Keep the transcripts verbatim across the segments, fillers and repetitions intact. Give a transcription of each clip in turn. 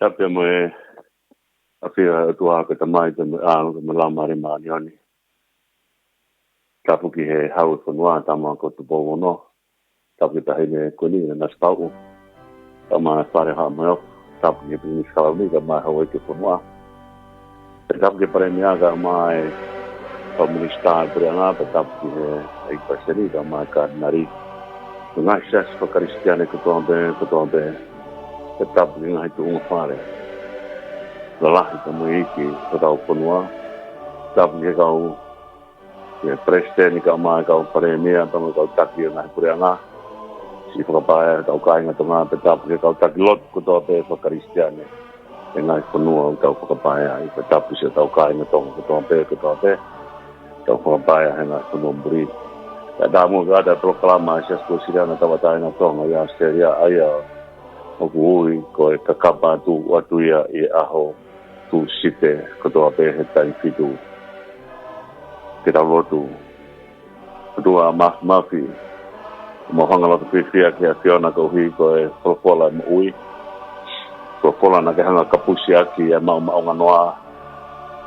Tapu mo e ʻafio ʻa e ʻOtua ko e Tamai, pea mo e ʻAlo, pea mo e Laumālie Māʻoniʻoni. Tapu ki he Hau ʻo e fonua, Tama ko Tupou Ono. Tapu ki he Taʻahine Kuini Nanasipauʻu, kae ʻumaʻā e Fale Haʻa Moheofo. Tapu ki he Pilinisi Kalauni, kae ʻumaʻā e Houʻeiki ʻo e fonua. Pea tapu ki he Palēmia, kae ʻumaʻā e kau Minisitā ʻo e Puleʻanga, pea tapu ki he ʻEiki Palesiteni, kae ʻumaʻā e Katinali. Ngaahi siasi faka-Kalisitiane kotoa pē, kotoa pē. Pea tapu ki he ngaahi tuʻunga fale lalahi pea mo e iiki ʻo hotau fonua. Tapu ki he kau, ki he Palesiteni, kae ʻumaʻā e kau Palēmia, pea mo e kau taki ʻo e ngaahi puleʻanga, siʻi fakapaea hotau kāinga Tonga, pea tapu ki he kau taki lotu kotoa pē faka-Kalisitiane ʻi he ngaahi fonua ʻoku tau fakapaea ai. Pea tapu siʻotau kāinga Tonga kotoa pē, kotoa pē ʻoku tau fakapaea he ngaahi fonua muli. Pea tapu ki he ʻata e polokalama ʻa e Siasi Uēsiliana Tauʻatāina ʻo Tonga ʻi ʻAositelēlia, ʻa ia ʻoku ui ko e Kakapa Atu, ʻoatu ia ʻi he ʻaho Tūsite kotoa pē he taʻu fitu. Ke tau lotu. ʻOtua Māfimafi, mau hanga loto fiefia ki he ʻAfiona koeʻuhi ko e folofola ʻo e moʻui. Folofola naʻa ke hanga ʻo kapusi ʻaki ʻa e maʻumaʻunganoa,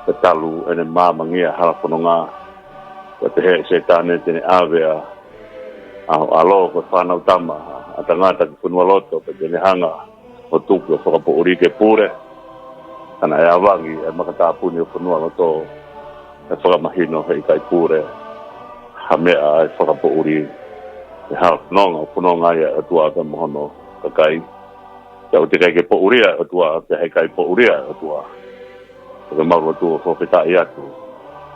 pea talu ʻene maamangia hala fononga. Pea pehē ʻe Sētane te ne ʻave ʻa, ʻa ho ʻAlo ko e Fānautama ʻa Tangata ki fonualoto, pea te ne hanga ʻo tuku e fakapoʻuli ke pule. Ka naʻe ʻavangi e maka tāpuni ʻo fonualoto, ʻo fakamahino he ʻikai pule ha meʻa ʻa e fakapoʻuli ʻi he hala fononga, ʻo fononga ai ʻa e ʻOtua pea mo hono kakai. Pea ʻoku teʻeki ai ke poʻuli ʻa e ʻOtua, pea heʻikai poʻuli ʻa e ʻOtua. Pea ke mau lotu ʻo fakafetaʻi atu.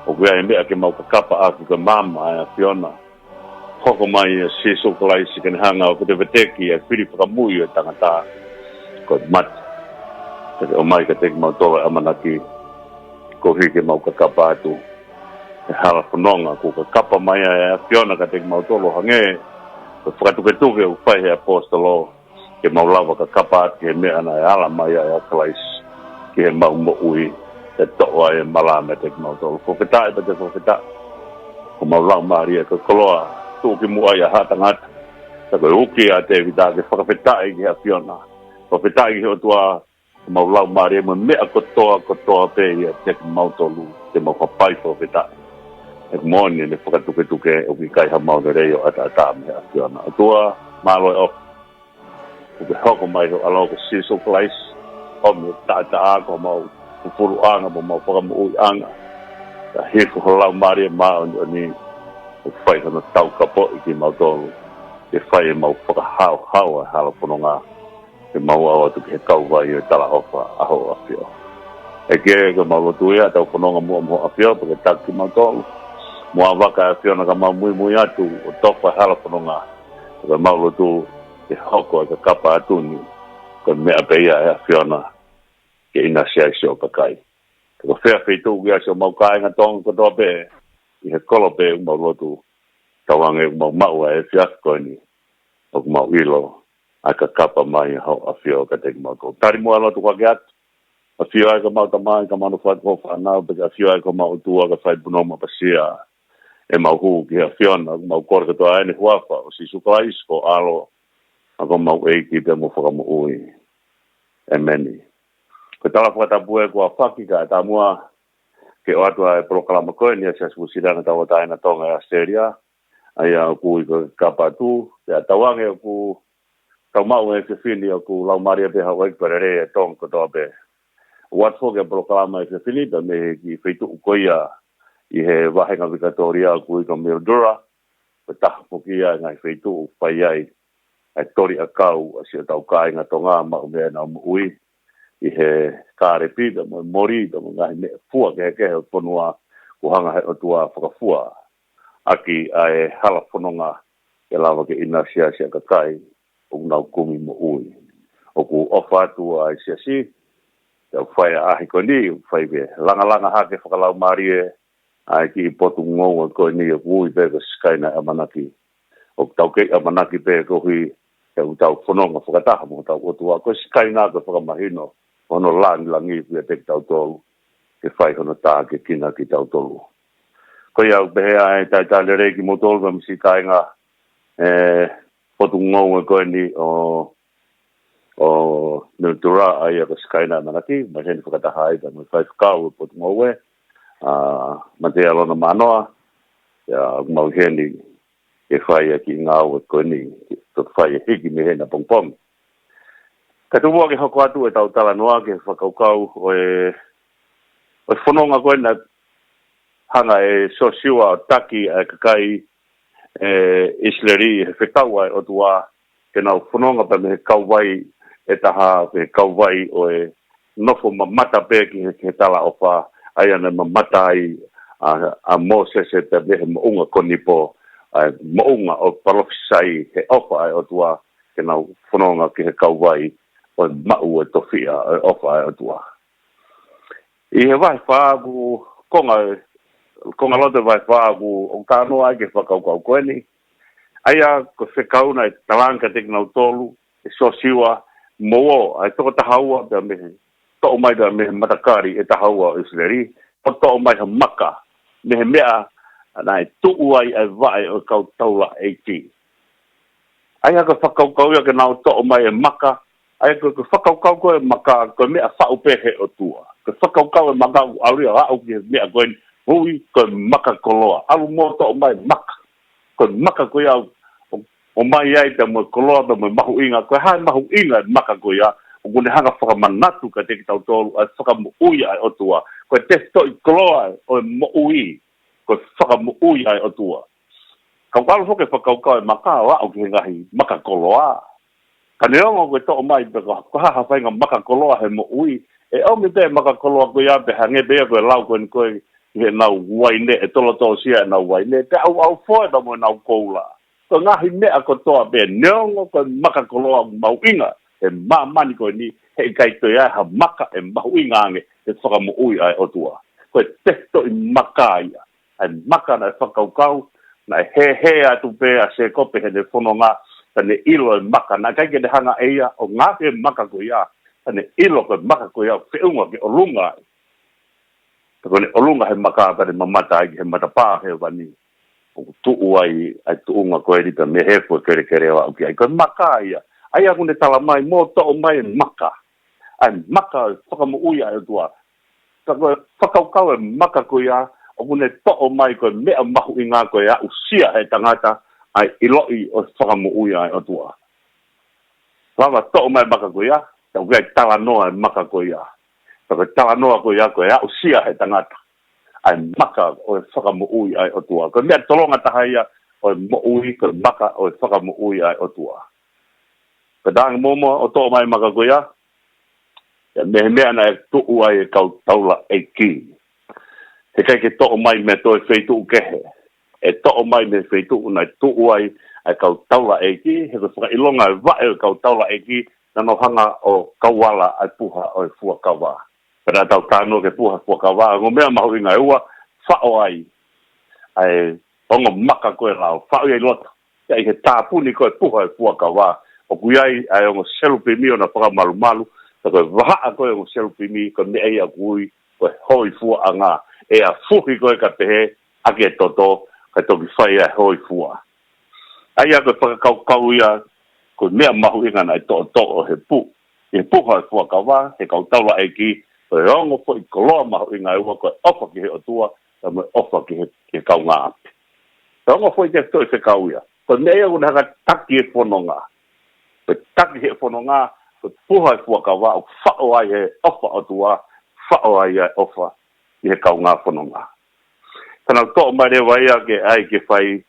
ʻOku ʻi ai e meʻa ke mau kakapa ʻaki, ko e maama ʻa e ʻAfiona. Hoko mai ʻa Sīsū Kalaisi ke ne hanga ʻo veteveteki e fili fakamui ʻo e tangata, ko e mate. Pea ke ʻomai kiate kimautolu e ʻamanaki, koeʻuhi ke mau kakapa atu he hala fononga. Kuo kakapa mai ʻa e ʻAfiona kiate kimautolu ʻo hangē ko e fakatuketuke ʻoku fai ʻe he ʻaposetolo, ke mau lava ʻo kakapa atu ki he meʻa naʻe ala mai ai ʻa Kalaisi ki heʻemau moʻui, ʻo toʻo ai e mala meiate kimautolu. Fakafetaʻi, pea te u fakafetaʻi. Ko homau laumālie ko e koloa, tuʻukimuʻa ia ʻa haʻa tangata. Pea ko e uki ʻa Tēvita ke fakafetaʻi ki he ʻAfiona, fakafetaʻi ki he ʻOtua, ko homau laumālie mo e meʻa kotoa, kotoa pē ʻiate kimautolu, te mau hapai fakafetaʻi. He ko e moʻoni ʻene fakatuketuke, ʻoku ʻikai haʻamau lelei ʻo ʻataʻatā mei he ʻAfiona. ʻOtua, mālō e ʻofa ʻoku ke hoko mai ʻi ho ʻAlo ko Sīsū Kalaisi, ʻomi e taʻataʻa ko homau fufuluʻanga mo homau fakamoʻuiʻanga. Pea hifo ho Laumālie Māʻoniʻoni ʻo fai hono taukapoʻi kimautolu, ke fai ʻemau fakahaohaoa e hala fononga, ke mau aʻu atu ki he kauvai ʻo e talaʻofa ʻa ho ʻAfio. ʻEiki, ko ʻemau lotu ia, tau fononga muʻa mo ho ʻAfio, pea ke taki kimautolu. Mo ʻavaka e ʻAfiona ka mau muimui atu ʻo tofa e hala fononga, ko ʻemau lotu ke hoko e kakapa atu ni ko e meʻa pē ia ʻa e ʻAfiona ke ʻinasi ai siʻo kakai. Ko fē feituʻu ʻoku ʻi ai siʻomau kāinga Tonga kotoa pē ʻi he kolo pē, ʻoku mau lotu, tauange ʻoku mau maʻu ʻa e efiafi ko eni, ʻoku mau ʻilo ʻa e kakapa mai ʻa ho ʻAfio kiate kimautolu. Tali muʻa e lotu kuo ke ʻatu. ʻAfio ai ko homau tamai, ka mau nofo atu ko hoʻo fānau, pea ke ʻafio ai ko homau ʻOtua, kae fai punou mapasia ʻemau hū ki he ʻAfiona. ʻOku mau kole kotoa ʻi he huafa ʻo Sīsū Kalaisi, ko ho ʻAlo, ʻa ko homau ʻEiki pea mo Fakamoʻui. ʻĒmeni. Ko e tala fakatapu ē kuo aofaki, kae ʻatā muʻa ke ʻoatu ʻa e polokalama ko eni ʻa e Siasi Uēsiliana Tauʻatāina ʻo Tonga ʻi ʻAositelēlia, ʻa ia ʻoku ui ko e Kakapa Atu. Pea tauange ʻoku tau maʻu e efiafi ni ʻoku laumālie pē haʻu ai pea lelei e Tonga kotoa pē. ʻOatu foki e polokalama ʻo e efiafi ni pea mei he kiʻi feituʻu ko ia ʻi he vahenga Vikatōlia ʻoku ui ko Mildura, ko e taha foki ia e ngaahi feituʻu ʻoku fai ai ʻa e toli ʻakau ʻa siʻotau kāinga Tonga maʻu mei heʻenau moʻui ʻi he kālepi pea mo e moli pea mo e ngaahi meʻafua kehekehe ʻo e fonua, kuo hanga ʻe he ʻOtua ʻo fakafua ʻaki ʻa e hala fononga ke lava ke ʻinasi ai siʻa kakai ʻoku nau kumi moʻui. ʻOku ʻofa atu ʻa e Siasi, ʻi heʻeku fai ʻa e ʻaho ko eni, ʻoku fai pē langalanga hake fakalaumālie ʻa e kiʻi potungāue ko eni ʻoku ui pē ko e Sikaina ʻa e ʻAmanaki. ʻOku tau kei ʻamanaki pē koeʻuhi he ʻoku tau fononga fakataha mo hotau ʻOtua. Ko e Sikaina ko e fakamahino ʻo hono langilangi ʻiate kitautolu, ke fai hono tākiekina kitautolu. Ko ia ʻoku pehē ʻa e talitali lelei kimoutolu pea mo siʻi kāinga ʻo e potungāue ko eni ʻo ʻo Mildura ʻa ia ko Sikaina Manaki, mai heni fakataha ai pea mo e faifekau ʻo e potungāue, ʻa Matea Lona Manoa, ia mau heni ke fai ʻa e kiʻi ngāue ko eni, ke fai e hiki mei heni ʻapongipongi. Ka tuku muʻa ke hoko atu ʻetau talanoa ki he fakakaukau ʻo e, ʻo e fononga ko ena hanga ʻe Siosiua ʻo taki ʻa e kakai ʻe ʻIsileli he fekau ʻa e ʻOtua ke nau fononga pea mei he kauvai ʻe taha, mei he kauvai ʻo e nofo mamata pē ki he, ki he talaʻofa, ʻa ia naʻe mamata ai ʻa, ʻa Mōsese pea mei he moʻunga ko Nipo, ʻa e moʻunga ʻo palofisai he ʻofa ʻa e ʻOtua ke nau fononga ki he kauvai ʻo e maʻu ʻo e tofiʻa ʻo e ʻofa ʻa e ʻOtua. ʻI he vahe fā ʻoku konga, konga loto e vahe fā ʻoku, ʻoku talanoa ai ki he fakakaukau ko eni. ʻA ia ko e fekau naʻe talaange kiate kinautolu ʻe Siosiua, mou ō, ʻa e toko taha ua pea mei he, toʻo mai pea mei he matakali ʻe taha ua ʻo ʻIsileli, ʻo toʻo mai ha maka mei he meʻa naʻe tuʻu ai ʻa e vaʻe ʻo e kau taulaʻeiki. ʻA ia ko e fakakaukau ia ke nau toʻo mai e maka, ʻa ia ko e, ko e fakakaukau ko e maka, ko e meʻa faʻu pē he ʻOtua. Ko e fakakaukau e maka ʻoku ʻalu ia ʻo aʻu ki he meʻa ko eni, ui ko e maka koloa. ʻAlu mou toʻo mai maka. Ko e maka ko ia ʻo, ʻomai ai pea mo e koloa pea mo e mahuʻinga. Ko e hā e mahuʻinga e maka ko ia, ʻoku ne hanga fakamanatu kiate kitautolu ʻa e fakamoʻui ʻa e ʻOtua. Ko e tefitoʻi koloa ʻo e moʻui, ko e fakamoʻui ʻa e ʻOtua. Ka ʻoku ʻalu foki e fakakaukau e maka ʻo aʻu ki he ngaahi maka koloa. Ka neongo ko e toʻo mai pē ko, ko e hā ha faʻahinga maka koloa he moʻui, ʻe ʻomi pē maka koloa ko ia pea hangē pē ia ko e lau ko eni ko e, ʻi heʻenau uaine, ʻe tolotolosia ʻenau uaine, pea ʻauʻaufoe pea mo ʻenau koula. Ko e ngaahi meʻa kotoa pē, neongo ko e maka koloa ʻoku mahuʻinga, he māmani ko eni, heʻikai toe ʻi ai ha maka ʻe mahuʻinga ange he fakamoʻui ʻa e ʻOtua. Ko e tefitoʻi maka ia. ʻA e maka naʻe fakakaukau, naʻe hēhē atu pē ʻa Sēkope heʻene fononga, ka ne ʻilo e maka, naʻe ʻikai ke ne hanga ʻe ia ʻo ngaohi e maka ko ia, ka ne ʻilo ko e maka ko ia ʻoku feʻunga ke ʻolunga ai. Pea ko ʻene ʻolunga he maka pea ne mamata ai ki he matapā hēvani, ʻoku tuʻu ai ʻa e tuʻunga ko eni pea mei he efu e kelekele ʻo aʻu ki ai. Ko e maka ia, ʻa ia ʻoku ne tala mai, mou toʻo mai e maka. ʻA e maka ʻo e fakamoʻui ʻa e ʻOtua. Ka ko e fakakaukau e maka ko ia, ʻoku ne toʻo mai ko e meʻa mahuʻinga ko e aʻusia he tangata ʻa e ʻiloʻi ʻo e fakamoʻui ʻa e ʻOtua. Lava toʻo mai e maka ko ia, ka ʻoku ʻikai talanoa e maka ko ia. Ka ko e talanoa ko ia ko e aʻusia he tangata ʻa e maka ʻo e fakamoʻui ʻa e ʻOtua. Ko e meʻa tolonga taha ia ʻo e moʻui, ko e maka ʻo e fakamoʻui ʻa e ʻOtua. Ka tangi momo ʻo toʻo mai e maka ko ia, ia mei he meʻa naʻe tuʻu ai e kau taulaʻeiki. Heʻikai ke toʻo mai mei ha toe feituʻu kehe. ʻE toʻo mai mei he feituʻu naʻe tuʻu ai ʻa e kau taulaʻeiki, he ko e fakaʻilonga e vaʻe ʻo e kau taulaʻeiki, naʻa nau hanga ʻo kauala ʻa e puha ʻo e fuakava. Pea naʻa tau talanoa ki he puha fuakava, ongo meʻa mahuʻinga ʻe ua, faʻo ai ʻa e ongo maka ko e lao, faʻo ia ʻi loto. Ia ʻi he tāpuni ko e puha e fuakava, ʻoku ʻi ai ʻa e ongo selupimi ʻo na fakamalumalu, ka ko e vahaʻa ko e ongo selupimi, ko e meʻa ia ʻoku ui ko e hōifuaʻanga, ʻe afuhi ko e ka pehē ʻaki e toto, ka toki fai ʻa e hōifua. ʻA ia ko e fakakaukau ia, ko e meʻa mahuʻinga naʻe toʻotoʻo he pu, he puha e fuakava, he kau taulaʻeiki, ko e ongo foʻi koloa mahuʻinga ʻe ua, ko e ʻofa ki he ʻOtua, pea mo e ʻofa ki he, ki he kaungāʻapi. Ko e ongo foʻi tefitoʻi fekau ia. Ko e meʻa ia ʻoku ne hanga taki e fononga. Ko e taki he fononga, ko e puha e fuakava, ʻoku faʻo ai he ʻofa ʻOtua, faʻo ai ʻa e ʻofa ki he kaungā fononga. Ka nau toʻo mai leva ia ke ʻai ke fai,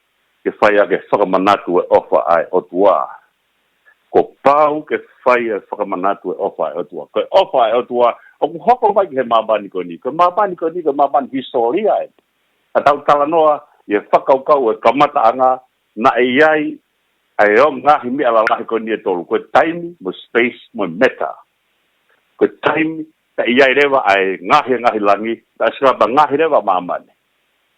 ke fai ʻaki e fakamanatu e ʻofa ʻa e ʻOtua. Kuo pau ke fai e fakamanatu e ʻofa ʻa e ʻOtua. Ko e ʻofa ʻa e ʻOtua, ʻoku hoko mai ki he māmani ko eni. Ko e māmani ko eni, ko e māmani hisitōlia ē. Ka tau talanoa ʻi he fakakaukau e kamataʻanga, naʻe ʻi ai ʻa e ongo ngaahi meʻa lalahi ko eni ʻe tolu. Ko e taimi, mo e space, mo e matter. Ko e taimi, naʻe ʻi ai leva ʻa e ngaohi e ngaahi langi, naʻe sila pea ngaohi leva ʻa māmani.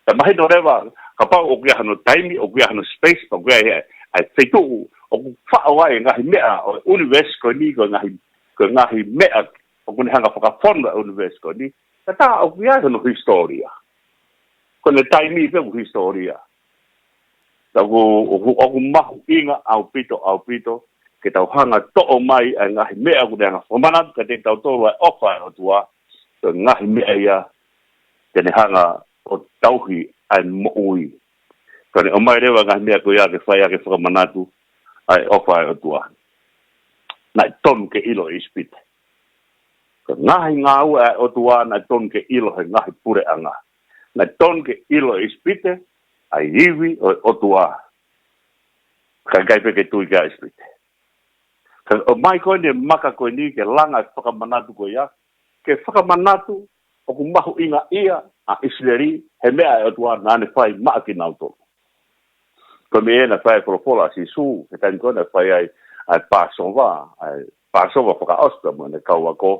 Pea mahino leva, kapau ʻoku ʻi ai hano taimi, ʻoku ʻi ai hano space, ʻoku ʻi ai ʻa e, ʻa e feituʻu, ʻoku faʻo ai e ngaahi meʻa ʻo e universe ko eni, ko e ngaahi, ko e ngaahi meʻa ʻoku ne hanga fakafonu ʻa e universe ko eni. Ka tā ʻoku ʻi ai hono hisitōlia. Ko ʻene taimi pē ʻoku hisitōlia. Ka ʻoku, ʻoku, ʻoku mahuʻinga ʻaupito, ʻaupito, ke tau hanga toʻo mai ʻa e ngaahi meʻa ʻoku ne hanga fakamanatu kiate kitautolu ʻa e ʻofa ʻa e ʻOtua, ko e ngaahi meʻa ia te ne hanga ʻo tauhi ʻa e moʻui. Ka ne ʻomai leva ngaahi meʻa ko ia ke fai ʻaki e fakamanatu ʻa e ʻofa ʻa e ʻOtua. Naʻe tonu ke ʻilo ʻe ʻIsipite. Ko e ngaahi ngāue ʻa e ʻOtua naʻe tonu ke ʻilo he ngaahi puleʻanga. Naʻe tonu ke ʻilo ʻe ʻIsipite ʻa e ivi ʻo e ʻOtua. Ka ʻikai pē ke tui ki ai ʻa ʻIsipite. Ka ʻomai ko eni e maka ko eni ke langa e fakamanatu ko ia, ke fakamanatu ʻoku mahuʻingaʻia ʻa ʻIsileli he meʻa ʻa e ʻOtua naʻa ne fai maʻa kinautolu. Ko e meʻa ia naʻe fai ʻe he folofola ʻa Sīsū, he taimi ko ē naʻe fai ai ʻa e Pāsova, ʻa e Pāsova fakaʻosi pea mo ʻene kau ako,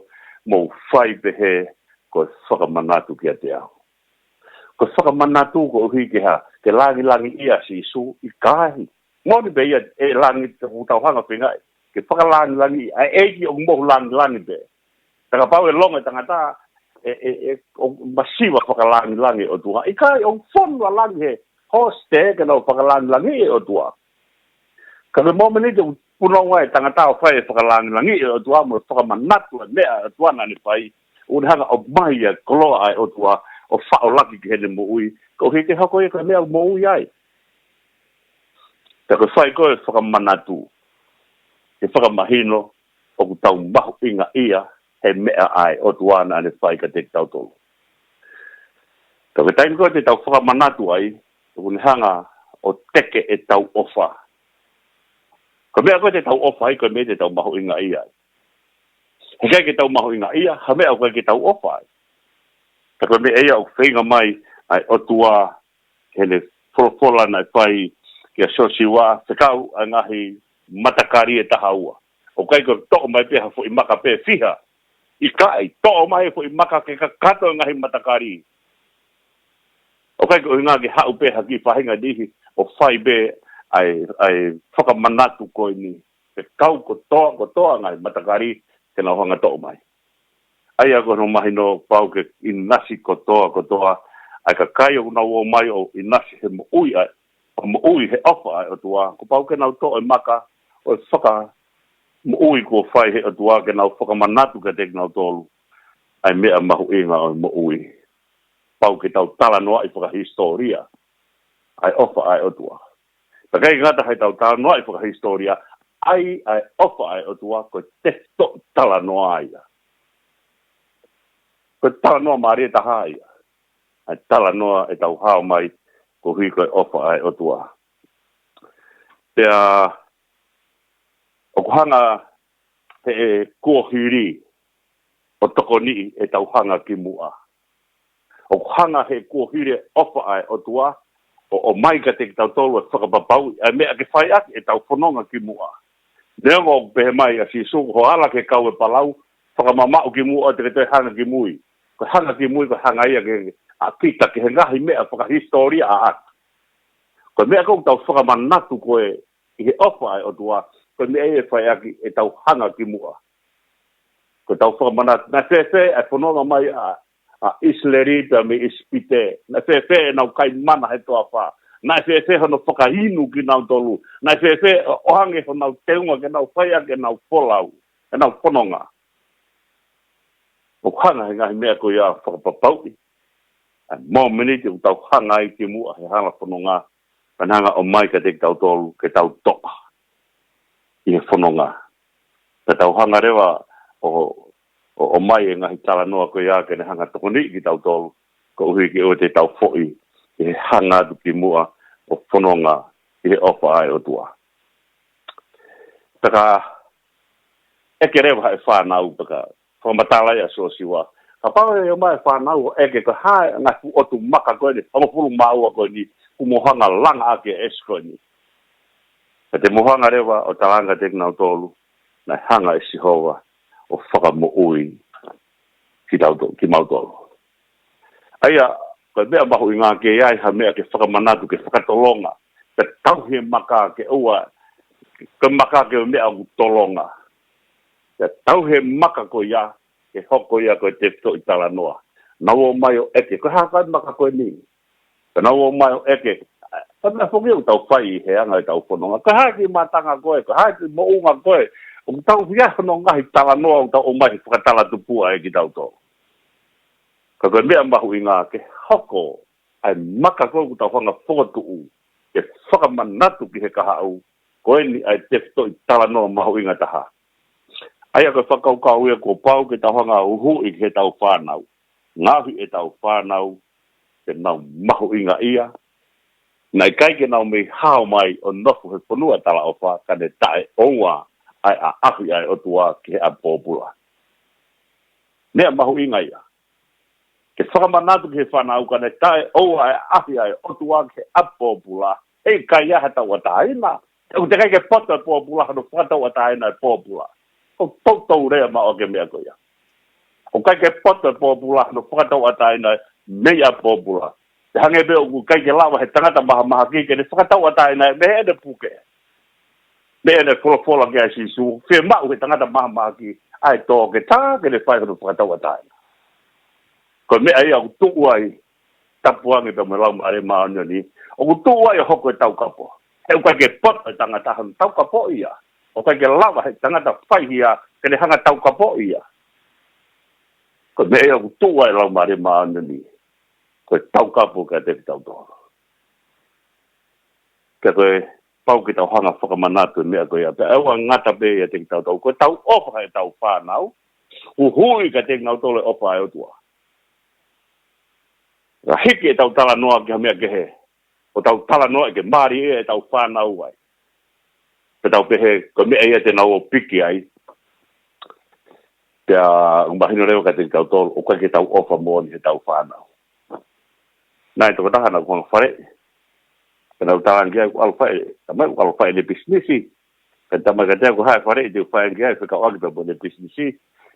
mou fai pehē ko e fakamanatu kiate au. Ko e fakamanatu koeʻuhi ke hā, ke langilangiʻia ʻa Sīsū? ʻIkai. Moʻoni pē ia ʻe langi, ʻoku tau hanga feingaʻi ke fakalangilangiʻi ʻa e ʻEiki ʻoku mohu langilangi pē. Ka kapau ʻe longo e tangata, ʻe, ʻe, ʻe, ʻoku masiva fakalangilangi ʻOtua. ʻIkai, ʻoku fonu ʻa langi he hosite ke nau fakalangilangiʻi ʻOtua. Ka ko e mōmeniti ʻoku punou ai e tangata ʻo fai e fakalangilangiʻi ʻOtua mo e fakamanatu e meʻa ʻa e ʻOtua naʻa ne fai, ʻoku ne hanga ʻo ʻomai e koloa ʻa e ʻOtua ʻo faʻolaki ki heʻene moʻui, koeʻuhi ke hoko ia ko e meʻa ʻoku moʻui ai. Ka ko e fai ko ē e fakamanatu, ke fakamahino ʻoku tau mahuʻingaʻia he meʻa ʻa e ʻOtua naʻa ne fai kiate kitautolu. Ka ko e taimi ko ē te tau fakamanatu ai, ʻoku ne hanga ʻo teke ʻetau ʻofa. Ko e meʻa ko ē te tau ʻofa ai, ko e meʻa te tau mahuʻingaʻia ai. He ʻikai ke tau mahuʻingaʻia ha meʻa ʻoku ʻikai ke tau ʻofa ai. Ka ko e meʻa ia ʻoku feinga mai ʻa e ʻOtua heʻene folofola naʻe fai kia Siosiua, fekau ʻa e ngaahi matakali ʻe taha ua. ʻOku ʻikai ko e toʻo mai pē ha foʻi maka pē ʻe fiha. ʻIkai, toʻo mai e foʻi maka ke kakato e ngaahi matakali. ʻOku ʻikai ko e ʻuhinga ke haʻu pē ha kiʻi faʻahinga niʻihi ʻo fai pē ʻa e, ʻa e fakamanatu ko eni. Fekau kotoa, kotoa ngaahi matakali ke nau hanga toʻo mai. ʻA ia ko hono mahino pau ke ʻinasi kotoa, kotoa ʻa e kakai ʻoku nau ō mai ʻo ʻinasi he moʻui ʻa e, ʻo moʻui he ʻofa ʻa e ʻOtua. Kuo pau ke nau toʻo e maka ʻo e fakamoʻui kuo fai he ʻOtua ke nau fakamanatu kiate kinautolu ʻa e meʻa mahuʻinga ʻo e moʻui. Pau ke tau talanoaʻi fakahisitōlia ʻa e ʻofa ʻa e ʻOtua. Pea ʻikai ngata he tau talanoaʻi fakahisitōlia, ʻa e, ʻa e ʻofa ʻa e ʻOtua ko e tefitoʻi talanoa ia. Ko e talanoa mālie taha ia. ʻA e talanoa ʻetau hao mai koeʻuhi ko e ʻofa ʻa e ʻOtua. Pea ʻoku hanga he kuohili ʻo tokoniʻi ʻetau hanga ki muʻa. ʻOku hanga he kuohili e ʻofa ʻa e ʻOtua ʻo, ʻo ʻomai kiate kitautolu e fakapapauʻi ʻa e meʻa ke fai ʻaki ʻetau fononga ki muʻa. Neongo ʻoku pehē mai ʻa Sīsū ko hoʻo ala ki he kau ʻo e palau, fakamamaʻu ki muʻa ʻo te ke toe hanga ki mui. Ko e hanga ki mui, ko e hanga ia ke ʻafita ki he ngaahi meʻa fakahisitōlia ʻaʻana. Ko e meʻa ʻoku tau fakamanatu ko ē ʻi he ʻofa ʻa e ʻOtua, ko e meʻa ia ʻe fai ʻaki ʻetau hanga ki muʻa. Ko ʻetau fakamanatu, naʻe fēfē ʻa e fononga mai ʻa, ʻa ʻIsileli pea mei ʻIsipite? Naʻe fēfē ʻenau kai mana he toafa? Naʻe fēfē hono fakainu kinautolu? Naʻe fēfē ʻo, ʻo hangē honau teunga ke nau fai ʻaki ʻenau folau, ʻenau fononga? ʻOku hanga he ngaahi meʻa ko ia ʻo fakapapauʻi ʻa e mōmeniti ʻoku tau hanga ai ki muʻa he hanga fononga, pea ne hanga ʻo ʻomai kiate kitautolu ke tau toʻa ʻi he fononga. Pea tau hanga leva ʻo, ʻo, ʻo ʻomai e ngaahi talanoa ko ia ke ne hanga tokoniʻi kitautolu, koeʻuhi ke ʻoua te tau foʻi ʻi he hanga atu ki muʻa ʻo fononga ʻi he ʻofa ʻa e ʻOtua. Pea ka ʻeke leva ʻe he fānau, pea ka fakamatala ia ʻa Siosiua. Kapau ʻe ō mai e fānau ʻo ʻeke ko e hā e ngaahi fuʻu ʻotu maka ko eni, hongofulu mā ua ko eni, ʻoku mou hanga langa ʻaki e ʻesi ko eni. Pea te mou hanga leva ʻo talaange kiate kinautolu, naʻe hanga ʻe Sihova ʻo fakamoʻui kitautolu, kimautolu. ʻA ia, ko e meʻa mahuʻinga ke ʻi ai ha meʻa ke fakamanatu, ke fakatolonga, ke tauhi e maka ke ʻoua, ko e maka ke ʻoua ʻe meʻa ʻoku tolonga. Ke tauhi e maka ko ia, ke hoko ia ko e tefitoʻi talanoa. Nau ō mai ʻo ʻeke, ko e hā e maka ko eni? Pea nau ō mai ʻo ʻeke, Pea meʻa foki ʻoku tau fai ʻi he anga ʻetau fononga. Ko e hā e kiʻi matangi ko ē, ko e hā e kiʻi moʻunga ko ē, ʻoku tau fia hono ngaahi talanoa, ʻoku tau ʻomai fakatala tupu ai kitautolu. Ka ko e meʻa mahuʻinga ke hoko ʻa e maka ko ē ʻoku tau hanga fokotuʻu, ke fakamanatu ki he kahaʻu, ko eni ʻa e tefitoʻi talanoa mahuʻinga taha. ʻA ia ko e fakakaukau ia kuo pau ke tau hanga uhuʻi ki heʻetau fānau. Ngaohi ʻetau fānau, ke nau mahuʻingaʻia. Naʻe ʻikai ke nau mei hao mai ʻo nofo he fonua talaʻofa, ka ne taʻeʻoua ʻa e ʻaʻahi ʻa e ʻOtua ki he ʻapi pōpula. Meʻa mahuʻinga ia. Ke fakamanatu ki he fānau ka ne taʻeʻoua ʻa e ʻaʻahi ʻa e ʻOtua ki he ʻapi pōpula, heʻikai ha tauʻatāina. ʻOku teʻeki ke poto e pōpula hono fakatauʻatāina e pōpula. ʻOku toutou lea maʻu ʻa e meʻa ko ia. ʻOku ʻikai ke poto e pōpula hono fakatauʻatāina e meʻa pōpula. Te hangē pē ʻoku ʻikai ke lava he tangata mahamahaki ke ne fakatauʻatāina e meʻa ʻene puke. Meʻa ʻene folofola ki ai ʻa Sīsū, fiemaʻu he tangata mahamahaki ʻa e toketā ke ne fai hono fakatauʻatāina. Ko e meʻa ia ʻoku tuʻu ai, tapu ange pea mo e Laumālie Māʻoniʻoni, ʻoku tuʻu ai ʻo hoko e taukapo. He ʻoku ʻikai ke poto e tangata hono taukapo ia. ʻOku ʻikai ke lava he tangata faihia ke ne hanga taukapo ia. Ko e meʻa ia ʻoku tuʻu ai e Laumālie Māʻoniʻoni, ko e taukapo kiate kitautolu. Pea ko e pau ke tau hanga fakamanatu e meʻa ko ia. Pea ʻoua ngata pē ʻiate kitautolu, ko ʻetau ʻofa heʻetau fānau, uhuʻi kiate kinautolu e ʻofa ʻa e ʻOtua. Ka hiki ʻetau talanoa ki ha meʻa kehe, ʻo tau talanoa ke mālie ʻetau fānau ai. Pea tau pehē, ko e meʻa ia te nau ō piki ai. Pea ʻoku mahino leva kiate kitautolu, ʻoku ʻikai ke tau ʻofa moʻoni heʻetau fānau. Naʻe tokotaha naʻa ku hanga faleʻi. Pea naʻa ku talaange ki ai ʻoku ʻalu fai, tamai ʻoku ʻalu fai ʻene pisinisi. Pea tamai kiate au ko e hā e faleʻi te u fai ange ki ai fekauʻaki pea mo ʻene pisinisi.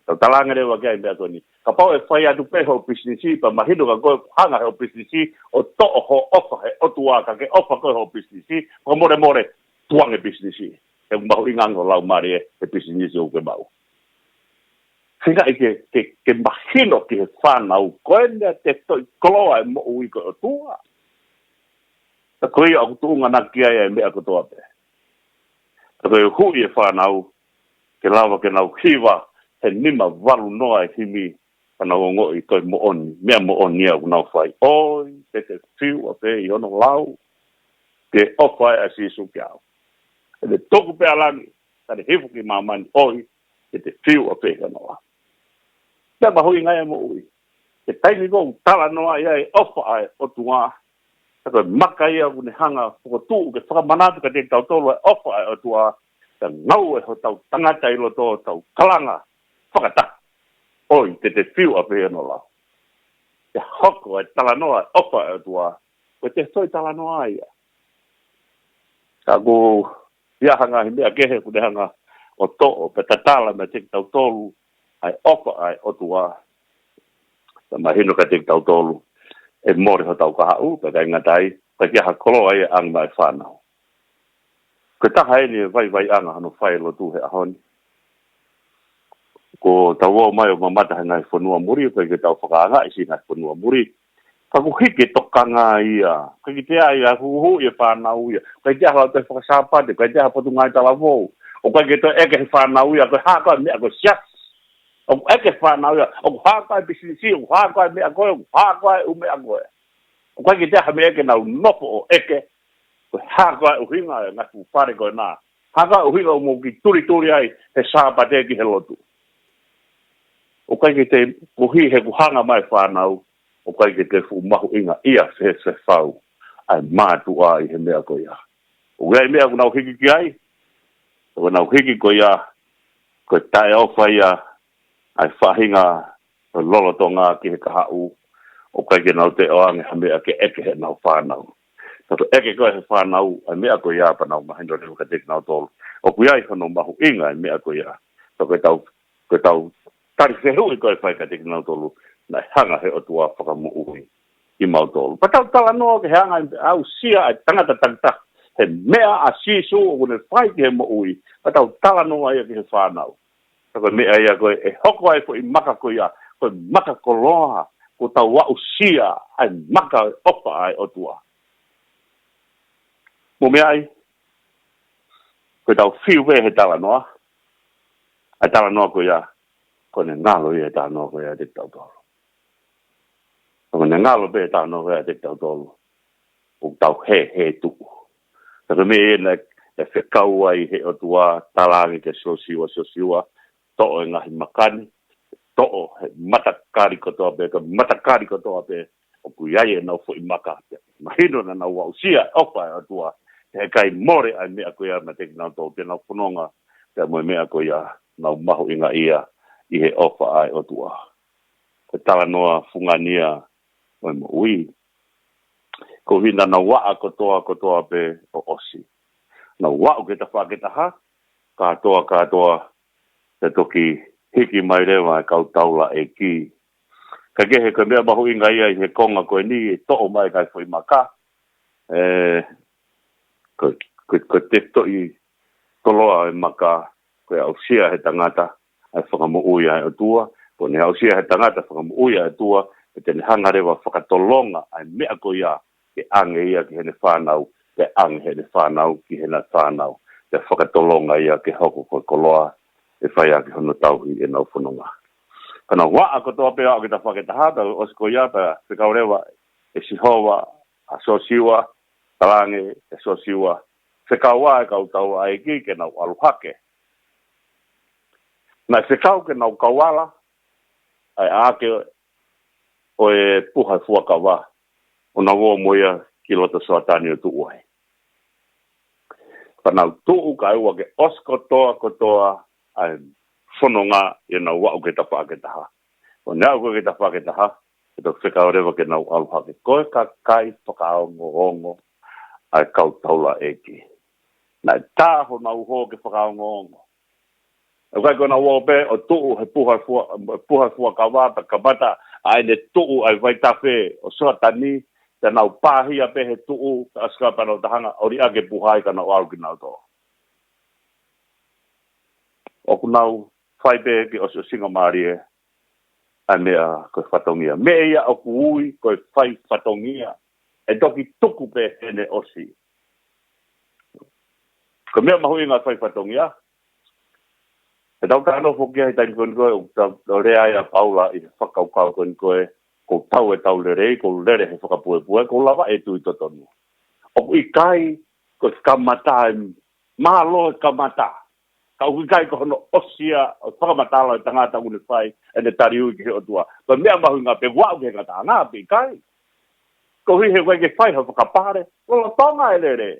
Naʻa ku talaange leva ki ai e meʻa ko eni. Kapau ʻe fai atu pē hoʻo pisinisi, pea mahino kia koe ʻoku hanga hoʻo pisinisi ʻo toʻo hoʻo ʻofa he ʻOtua, ka ke ʻofa koe hoʻo pisinisi, fakamolemole, tuku ange e pisinisi. He ʻoku mahuʻinga ange hoʻo laumālie he pisinisi ʻoku ke maʻu. Feinga ke, ke, ke mahino ki he fānau, ko eni ʻa e tefitoʻi koloa e moʻui ko e ʻOtua. Ka ko ia ʻoku tuʻunga na ki ai e meʻa kotoa pē. Ka ko e uhuʻi e fānau, ke lava ke nau hiva he nima valu noa e himi, ka nau ongoʻi ko e moʻoni, meʻa moʻoni ia ʻoku nau fai. ʻOi, te te fiu ʻa pē ʻi hono lau, ke ʻofa ʻa Sīsū kia au. ʻE te tuku pē ʻa langi, ka te hifo ki māmani, ʻoi, te te fiu ʻa pē ʻi hono lau. Meʻa mahuʻinga ia e moʻui. He taimi ko ē ʻoku talanoa ai e ʻofa ʻa e ʻOtua, ka ko e maka ia ʻoku ne hanga fokotuʻu ke fakamanatu kiate kitautolu e ʻofa ʻa e ʻOtua, ka ngaue hotau tangata ʻi loto, tau kalanga fakataha. ʻOi, te te fiu ʻa pē ʻi hono lau. Ke hoko e talanoa e ʻofa ʻa e ʻOtua, ko e tefitoʻi talanoa ia. Ka ʻoku ʻi ai ha ngaahi meʻa kehe ʻoku ne hanga ʻo toʻo pea tatala meiate kitautolu ʻa e ʻofa ʻa e ʻOtua. Pea mahino kiate kitautolu ʻe mole hotau kahaʻu, pea ʻikai ngata ai, pea ʻikai ha koloa ia ʻe ʻange maʻa e fānau. Ko e taha eni e vaivaiʻanga hono fai e lotu he ʻaho ni. Ko ʻetau ō mai ʻo mamata he ngaahi fonua muli, ʻoku ʻikai ke tau fakaangaʻi siʻi ngaahi fonua muli. Ka ʻoku hiki e tokanga ia. ʻIkai ke toe ʻi ai ha uhuʻi e fānau ia. ʻIkai ke toe ʻi ai ha lau toe fakasāpate, ʻikai ke toe ʻi ai ha potungāue talavou. ʻOku ʻikai ke toe ʻeke he fānau ia, ko e hā koā e meʻa ko e siasi. ʻOku ʻeke he fānau ia, ʻoku hā koā e pisinisi, ʻoku hā koā e meʻa ko ē, ʻoku hā koā e ʻū meʻa ko ē. ʻOku ʻikai ke toe ʻi ai ha meʻa ke nau nofo ʻo ʻeke. Ko e hā koā e ʻuhinga e ngaahi fuʻu fale ko ena. Hā koā e ʻuhinga ʻoku mou kiʻi tulituli ai he Sāpate ki he lotu. ʻOku ʻikai ke toe, koeʻuhi he kuo hanga mai e fānau, ʻoku ʻikai ke toe fuʻu mahuʻingaʻia fefefau ʻa e mātuʻa ʻi he meʻa ko ia. ʻOku ʻi ai e meʻa ʻoku nau hiki ki ai, ʻoku nau hiki ko ia, ko e taʻeʻofa ia ʻa e faʻahinga ʻo e lolotonga ki he kahaʻu, ʻoku ʻikai ke nau toe ʻoange ha meʻa ke ʻeke heʻenau fānau. Ka toe ʻeke ko ē he fānau ʻa e meʻa ko ia pea nau mahino leva kiate kinautolu ʻoku ʻi ai hono mahuʻinga e meʻa ko ia. Ka ko ʻetau, ko ʻetau tali fehuʻi ko ē ʻe fai kiate kinautolu, naʻe hanga he ʻOtua ʻo fakamoʻui kimautolu. Pea tau talanoa ki he anga e aʻusia ʻa e tangata takitaha he meʻa ʻa Sīsū ʻoku ne fai ki he moʻui. Pea tau talanoa ia ki he fānau. Ka ko e meʻa ia ko ē ʻe hoko ai e foʻi maka ko ia, ko e maka koloa, ko ʻetau aʻusia ʻa e maka ʻofa ʻa e ʻOtua. Mo meʻa ai, ko e tau fiu pē he talanoa, ʻa e talanoa ko ia, ko ʻene ngalo ia e talanoa ko ia ʻiate kitautolu. Ko ʻene ngalo pē e talanoa ko ia ʻiate kitautolu, ʻoku tau hē, hē tuʻu. Ka ko e meʻa ia naʻe, naʻe fekau ai he ʻOtua, talaange kia Siosiua, Siosiua, toʻo e ngaahi maka ni, toʻo he matakali kotoa pē, ka matakali kotoa pē, ʻoku ʻi ai ʻenau foʻi maka pē. Mahino naʻa nau aʻusia e ʻofa ʻa e ʻOtua. He ʻikai mole ʻa e meʻa ko ia meiate kinautolu, pea nau fononga pea mo e meʻa ko ia, nau mahuʻingaʻia ʻi he ʻofa ʻa e ʻOtua. Ko e talanoa fungani ia ʻo e moʻui. Ko e ʻuhinga naʻa nau aʻa kotoa, kotoa pē ʻo ʻosi. Nau aʻu ki he tafaʻaki ʻe taha, kātoa, kātoa, pea toki hiki mai leva e kau taulaʻeiki. Ka kehe, ko e meʻa mahuʻinga ia ʻi he konga ko eni, ʻe toʻo mai e ngaahi foʻi maka. ʻE, ko, ko, ko e tefitoʻi koloa e maka, ko e aʻusia he tangata ʻa e fakamoʻui ʻa e ʻOtua, ko ʻene aʻusia he tangata e fakamoʻui ʻa e ʻOtua, ʻe te ne hanga leva ʻo fakatolonga ʻa e meʻa ko ia, ke ʻange ia ki heʻene fānau, ke ʻange heʻene fānau ki heʻene fānau, ke fakatolonga ia ke hoko ko e koloa ʻe fai ʻaki hono tauhi ʻenau fononga. Ka nau aʻa kotoa pē ʻo aʻu ki he tafaʻaki ʻe taha, pea ʻosi ko ia pea fekau leva ʻe Sihova ʻa Siosiua, talaange ʻe Siosiua, fekau ā e kau taulaʻeiki ke nau ʻalu hake. Naʻe fekau ke nau kau ala ʻa e ʻaʻake ʻo e puha e fuakava, ʻo nau ō mo ia ki loto Soatani ʻo tuʻu ai. Pea nau tuʻu kae ʻoua ke ʻosi kotoa, kotoa ʻa e fononga ʻi heʻenau aʻu ki he tafaʻaki ʻe taha. ʻO ne aʻu ki he tafaʻaki ʻe taha, ʻe toki fekau leva ke nau ʻalu hake. Ko e kakai fakaongoongo ʻa e kau taulaʻeiki. Naʻe tā honau hō ke fakaongoongo. ʻOku ʻikai ko ʻenau ō pē ʻo tuʻu he puha fua-, puha fuakava pea kamata ʻa ʻene tuʻu ʻa e vaitafe ʻo Soatani, te nau pāhia pē he tuʻu, ka ʻosi ka pea nau tahanga ʻo liʻaki e puha ai ka nau ʻalu kinautolu. ʻOku nau fai pē ke ʻosiʻosingamālie ʻa e meʻa ko e fatongia. Meʻa ia ʻoku ui ko e fai fatongia. ʻE toki tuku pē heʻene ʻosi. Ko e meʻa mahuʻinga e fai fatongia. He tau talanoa foki he taimi ko eni ko ē, ʻoku tau, tau lea ai ʻa Paula ʻi he fakakaukau ko eni ko ē, ko e tau e tau lelei, ko e lele he fakapuepue, ko e lava e tui totonu. ʻOku ʻikai ko e kamata e, mālō e kamata. Ka ʻoku ʻikai ko hono ʻosi ia ʻo e fakamatala ʻo e tangata ʻoku ne fai ʻene taliui ki he ʻOtua. Ko e meʻa mahuʻinga pē ʻoku aʻu ki he ngataʻanga pe ʻikai. Koeʻuhi he ʻoku ʻikai ke fai ha fakapale, lolotonga e lele.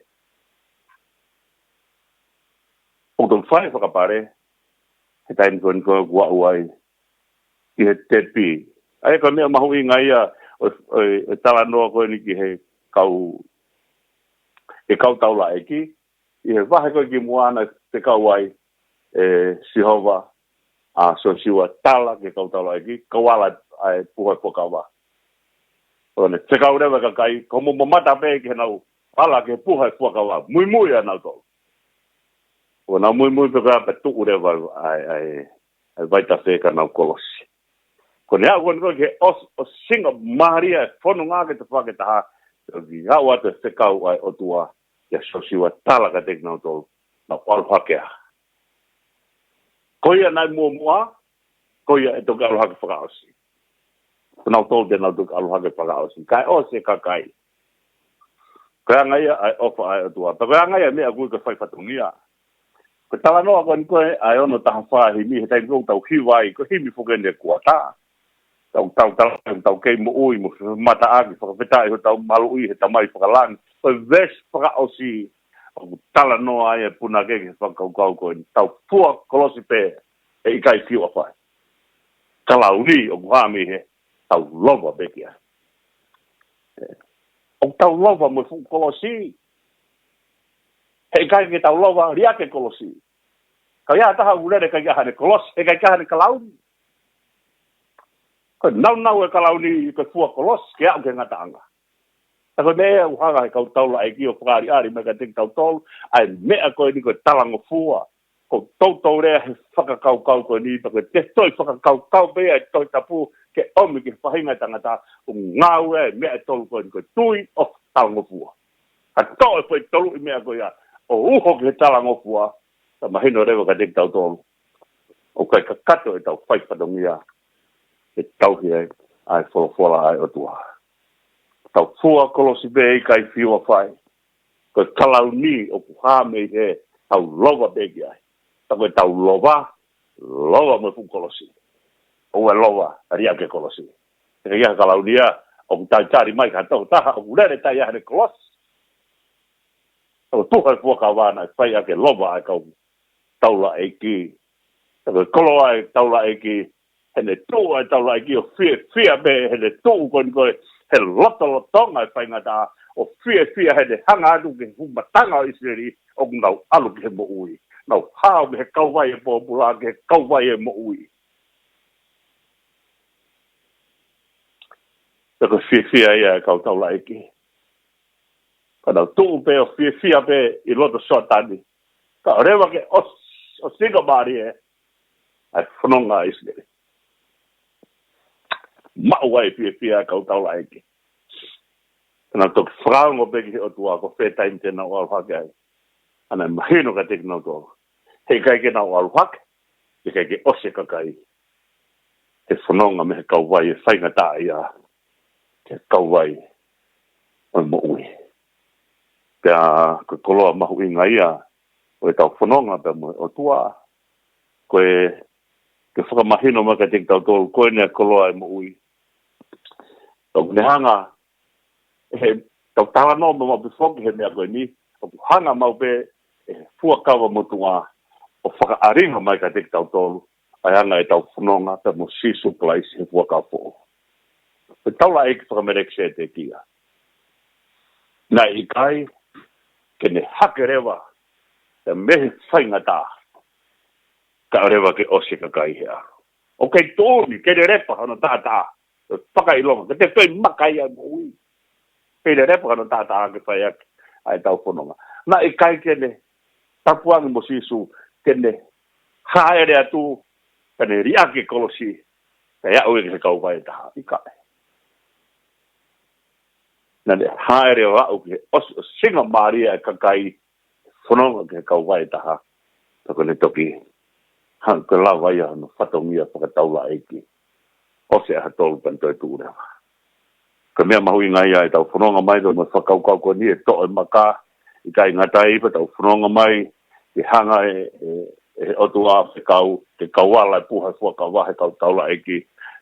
ʻOku tau fai fakapale, he taimi ko eni ko ē ʻoku aʻu ai ki he tepi. ʻA ia ko e meʻa mahuʻinga ia ʻo, ʻo, ʻo e talanoa ko eni ki he kau, e kau taulaʻeiki, ʻi he vahe ko ē kimuʻa naʻe fekau ai ʻe Sihova ʻa Siosiua tala ki he kau taulaʻeiki, kau ala ʻa e puha e fuakava. ʻO ne fekau leva e kakai, ko hoʻomou mamata pē ki heʻenau ala ki he puha e fuakava. Muimui ʻa nautolu. ʻO nau muimui pē ko ia pea tuʻu leva ʻa e, ʻa e, ʻa e vaitafe ka nau kolosi. Ko ʻene aʻu ko eni ko ē ki he ʻos-, ʻosingamālie e fononga ki he tafaʻaki ʻe taha, ʻo ne aʻu atu e fekau ʻa e ʻOtua kia Siosiua tala kiate kinautolu, nau ʻalu hake ā. Ko ia naʻe muʻomuʻa, ko ia ʻe toki ʻalu hake fakaʻosi. Ko nautolu te nau toki ʻalu hake fakaʻosi. Kae ʻosi e kakai. Ko e anga ia ʻa e ʻofa ʻa e ʻOtua. Pea ko e anga ia e meʻa ʻoku ui ko e fai fatongia. Ko e talanoa ko eni ko ē ʻa e ono taha fā himi, he taimi ko ē ʻoku tau hiva ai, ko e himi foki eni e kuata. Tau, tau, tau, tau kei moʻui mo femataʻaki, fakafetaʻi hotau maluʻi he Tamai fakalangi. Ko e veesi fakaʻosi ʻoku talanoa ai e punake ki he fakakaukau ko eni. Tau fua kolosi pē he ʻikai fiu ʻa fai. Kalauni ʻoku hā mei hē, tau lova pē ki ai. ʻOku tau lova mo e fuʻu kolosi. He ʻikai ke tau lova, liʻaki e kolosi. Ka ʻi ai ha taha ʻoku lele ʻikai ke ʻi ai haʻane kolosi, he ʻikai ke ʻi ai haʻane kalauni. Ko e naunau e kalauni ko e fua kolosi, ke aʻu ki he ngataʻanga. Ka ko e meʻa ʻoku hanga he kau taulaʻeiki ʻo fakaʻaliʻali mai kiate kitautolu, ʻa e meʻa ko eni ko e talangofua. Ko e toutou lea he fakakaukau ko eni, pea ko e tefitoʻi fakakaukau pē ia ʻa e Tohi Tapu ke ʻomi ki he faʻahinga ʻo e tangata, ʻoku ngāue ai e meʻa ʻe tolu ko eni ko e tui, ʻofa, talangofua. Ka toʻo e foʻi toluʻi meʻa ko ia ʻo uho ki he talangofua, ka mahino leva kiate kitautolu ʻoku ʻikai kakato ʻetau fai fatongia ke tauhi ai ʻa e folofola ʻa e ʻOtua. Tau fua kolosi pē ʻikai fiu ʻa fai. Ko e kalauni ʻoku hā mei he tau lova pē ki ai. Ka ko e tau lova, lova mo e fuʻu kolosi. ʻOua ʻe lova, ʻa liʻaki e kolosi. He ʻikai ha kalauni ia ʻoku talitali mai ki ha tokotaha ʻoku lele taʻe ʻi ai haʻane kolosi. Ka ko e puha e fuakava naʻe fai ʻaki e lova ʻa e kau taulaʻeiki. Ka ko e koloa e taulaʻeiki, heʻene tuʻu ʻa e taulaʻeiki ʻo fiefia pē heʻene tuʻu ko eni ko ē he lotolotonga e faingataʻa, ʻo fiefia heʻene hanga atu ki he fuʻu matanga ʻo ʻIsileli ʻoku nau ʻalu ki he moʻui. Nau hao mei he kauvai e pōpula ki he kauvai e moʻui. Pea ko e fiefia ia e kau taulaʻeiki. Ka nau tuʻu pē ʻo fiefia pē ʻi loto Soatani. Ka ʻoua leva ke ʻos-, ʻosingamālie ʻa e fononga ʻa ʻIsileli. Maʻu ai e fiefia e kau taulaʻeiki. Ka nau toki fakaongo pē ki he ʻOtua ko fē taimi te nau ʻalu hake ai. ʻA ia naʻe mahino kiate kinautolu, heʻikai ke nau ʻalu hake, heʻikai ke ʻosi e kakai he fononga mei he kauvai e faingataʻaʻia ki he kauvai ʻo e moʻui. Pea ko e koloa mahuʻinga ia ʻo ʻetau fononga pea mo e ʻOtua. Ko e, ke fakamahino mai kiate kitautolu, ko eni e koloa e moʻui. Tau ne hanga, he tau talanoa mo maʻu pē foki he meʻa ko eni, ʻoku hanga maʻu pē ʻe he fuakava motuʻa ʻo fakaʻalinga mai kiate kitautolu ʻa e anga ʻetau fononga pea mo Sīsū Kalaisi he fuakava foʻou. Ko e taulaʻeiki faka-Melekisēteki ia. Naʻe ʻikai ke ne hake leva ia mei he faingataʻa, ka ʻoua leva ke ʻosi e kakai he ʻalu. ʻOku kei tuʻu ni, kei lelepa hono taʻataʻa, ʻo fakaʻilonga, ka te pei maka ia moʻui. Kei lelepa hono taʻataʻa ke fai ʻaki ʻa ʻetau fononga. Naʻe ʻikai ke ne tapu ange mo Sīsū, ke ne hāʻele atu, ka ne liʻaki e kolosi, kae aʻu ia ki he kauvai ʻe taha, ʻikai. Naʻa ne hāʻele ʻo aʻu ki he ʻos-, ʻosingamālie e kakai, fononga ki he kauvai ʻe taha. Pea ko ʻene toki, ha, ko e lava ia hono fatongia fakataulaʻeiki. ʻOsi ʻa e tolu pea toe tuʻu leva. Ko e meʻa mahuʻinga ia ʻetau fononga mai, tau mo e fakakaukau ko eni e toʻo e maka, ʻikai ngata ai pea tau fononga mai, ke hanga ʻe, ʻe, ʻe he ʻOtua fekau, ke kau ala e puha e fuakava he kau taulaʻeiki,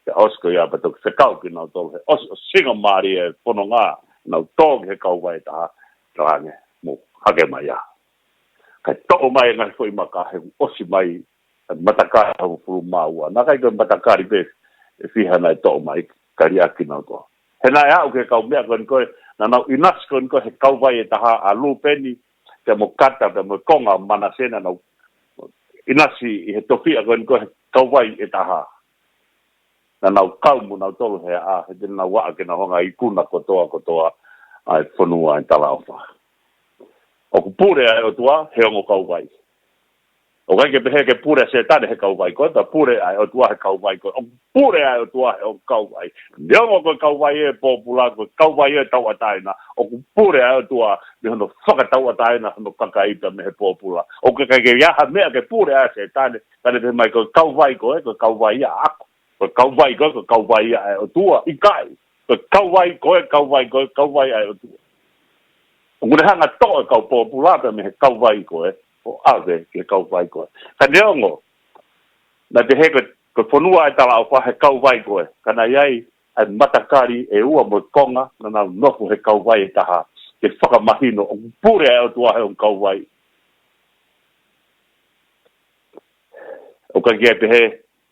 ke ʻosi ko ia pea toki fekau kinautolu he ʻos-, ʻosingamālie e fononga, nau tō ki he kauvai ʻe taha, talaange, mou hake mai ā. Kae toʻo mai e ngaahi foʻi maka he ʻosi mai e matakali hongofulu mā ua. Naʻe ʻikai ko e matakali pē ʻe fiha naʻe toʻo mai, ka liʻaki kinautolu. He naʻe aʻu ki he kau meʻa ko eni ko ē, naʻa nau ʻinasi ko eni ko ē he kauvai ʻe taha ʻa Lūpeni, pea mo Kata, pea mo e konga ʻo Manase, naʻa nau ʻinasi ʻi he tofiʻa ko eni ko ē he kauvai ʻe taha. Naʻa nau kau mo nautolu he ʻā, he te nau aʻa ke nau hanga ʻo ikuna kotoa kotoa ʻa e fonua ʻo e talaʻofa. ʻOku pule ʻa e ʻOtua he ongo kauvai. ʻOku ʻikai ke pehē ke pule ʻa Sētane he kauvai ko ē, ka pule ʻa e ʻOtua he kauvai ko ē. ʻOku pule ʻa e ʻOtua he ongo kauvai. Neongo ko e kauvai ʻo e pōpula, ko e kauvai ʻo e tauʻatāina, ʻoku pule ʻa e ʻOtua mei hono fakatauʻatāina hono kakai pea mei he pōpula. ʻOku ʻikai ke ʻi ai ha meʻa ke pule ai ʻa Sētane, ka ne pehē mai ko e kauvai ko ē, ko e kauvai ia ʻaʻaku. Ko e kauvai ko ē, ko e kauvai ia ʻa e ʻOtua, ʻikai. Ko e kauvai ko ē, kauvai ko ē, kauvai ʻa e ʻOtua. ʻOku ne hanga ʻo toʻo e kau pōpula pea mei he kauvai ko ē, ʻo ʻave ki he kauvai ko ē. Ka neongo, naʻe pehē ko e, ko e fonua ʻo e talaʻofa he kauvai ko ē. Ka naʻe ʻi ai ʻa e matakali ʻe ua mo e konga, naʻa nau nofo he kauvai ʻe taha. Ke fakamahino, ʻoku pule ʻa e ʻOtua he ongo kauvai. ʻOku ʻikai ke pehē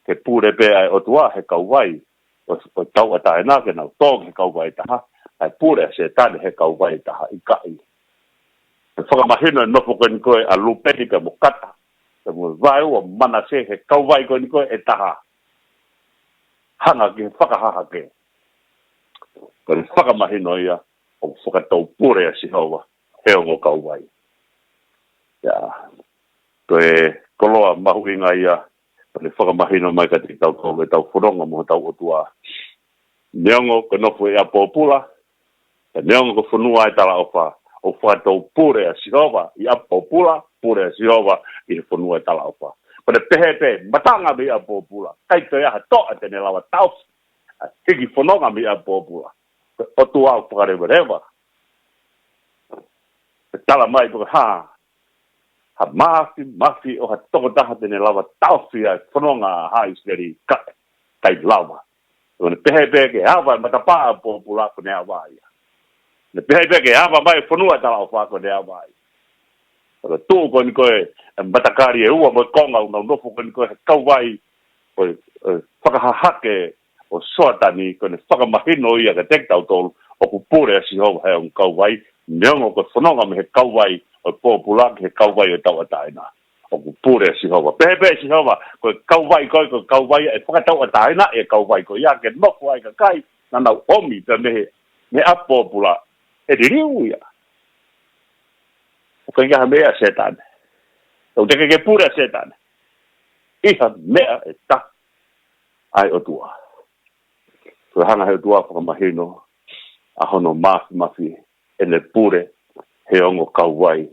ke pule pē ʻa e ʻOtua he kauvai ʻo, ʻo e tauʻatāina ke nau tō ki he kauvai ʻe taha, kae pule ʻa Sētane he kauvai ʻe taha, ʻikai. Ke fakamahino e nofo ko eni ko ē ʻa Lūpeni pea mo Kata, pea mo e vaeua ʻo Manase he kauvai ko eni ko ē ʻe taha. Hanga ki he fakahahake. Ko e fakamahino ia ʻoku fakatau pule ʻa Sihova he ongo kauvai. Ia, ko e koloa mahuʻinga ia, ko ʻene fakamahino mai kiate kitautolu ʻetau fononga mo hotau ʻOtua. Neongo ko e nofo ia pōpula, ka neongo ko e fonua ʻo e talaʻofa, ʻo fakatou pule ʻa Sihova ʻi ʻapi pōpula, pule ʻa Sihova ʻi he fonua ʻo e talaʻofa. Ko ʻene pehē pē, matangi mei ʻapi pōpula, ʻikai toe ʻi ai ha toʻa te ne lava taʻofi ʻa e hiki fononga mei ʻapi pōpula. Ko e ʻOtua ʻoku fakalevaleva. Pea tala mai ko e hā, ha mafimafi ʻo ha tokotaha te ne lava taʻofi ʻa e fononga ʻa Haʻa ʻIsileli, ʻikai, ʻikai lava. Ko ʻene pehē pē ke ava e matapā ʻapi pōpula, ko ʻene ava ia. ʻEne pehē pē ke ava mai e fonua ʻo e talaʻofa, ko ʻene ava ia. Ko e tuʻu ko eni ko ē e matakali ʻe ua mo e konga ʻoku nau nofo ko eni ko ē he kauvai ʻo e, ʻo e fakahahake ʻo Soatani, ko ʻene fakamahino ia kiate kitautolu ʻoku pule ʻa Sihova he ongo kauvai, neongo ko e fononga mei he kauvai ʻo e pōpula ki he kauvai ʻo e tauʻatāina. ʻOku pule ʻa Sihova. Pehē pē ʻe Sihova, ko e kauvai ko ē, ko e kauvai ʻe fakatauʻatāinaʻi e kauvai ko ia ke nofo ai e kakai naʻa nau ʻomi pē mei he, mei ʻapi pōpula, ʻe liliu ia. ʻOku ʻikai ha meʻa ʻa Sētane. ʻOku teʻeki ke pule ʻa Sētane ʻi ha meʻa ʻe taha ʻa e ʻOtua. Ko e hanga he ʻOtua ʻo fakamahino ʻa hono mafimafi ʻene pule he ongo kauvai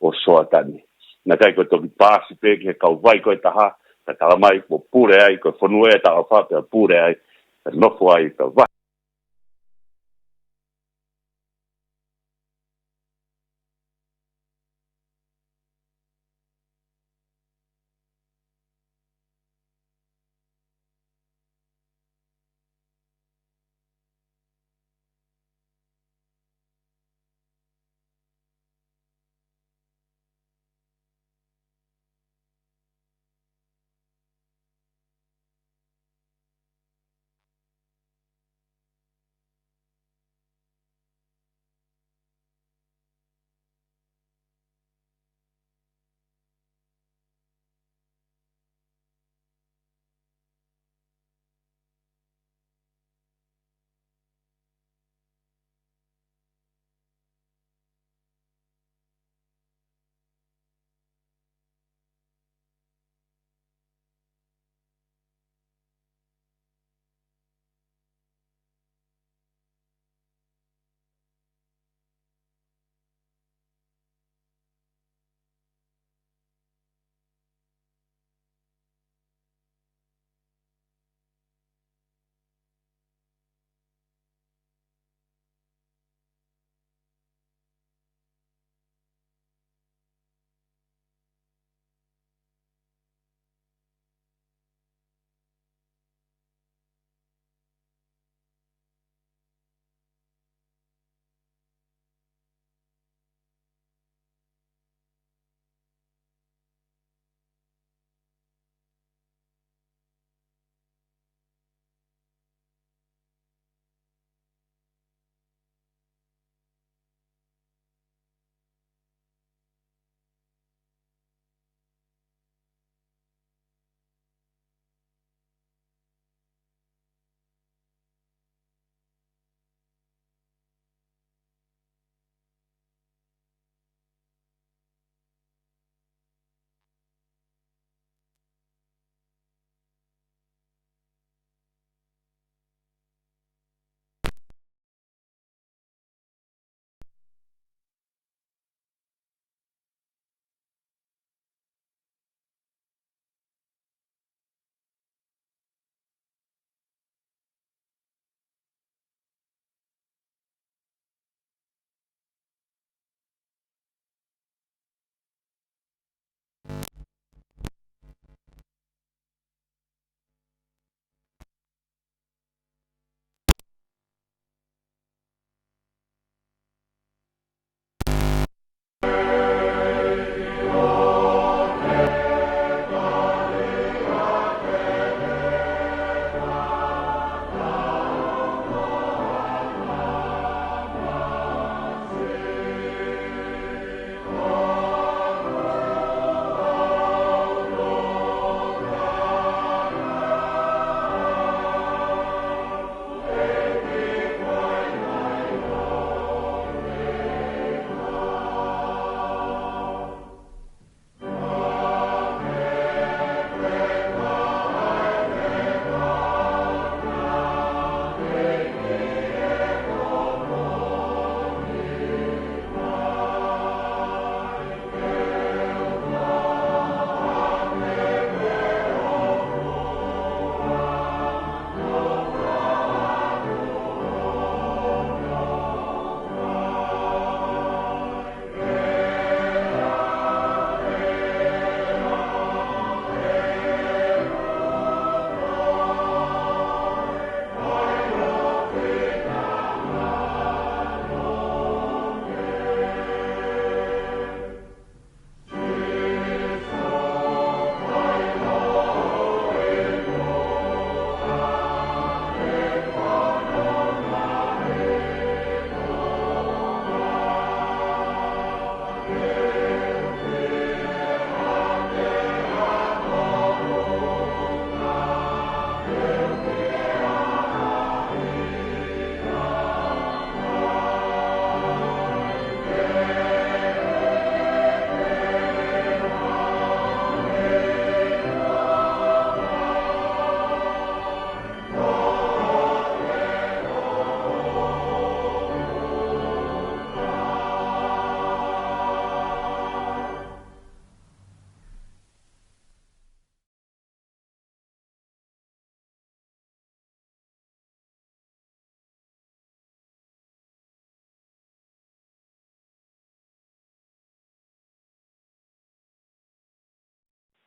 ʻo Soatani. Naʻe ʻikai ko e toki paasi pē ki he kauvai ko ē ʻe taha, ka tala mai kuo pule ai, ko e fonua ʻo e talaʻofa pea pule ai, pea nofo ai, pea vahe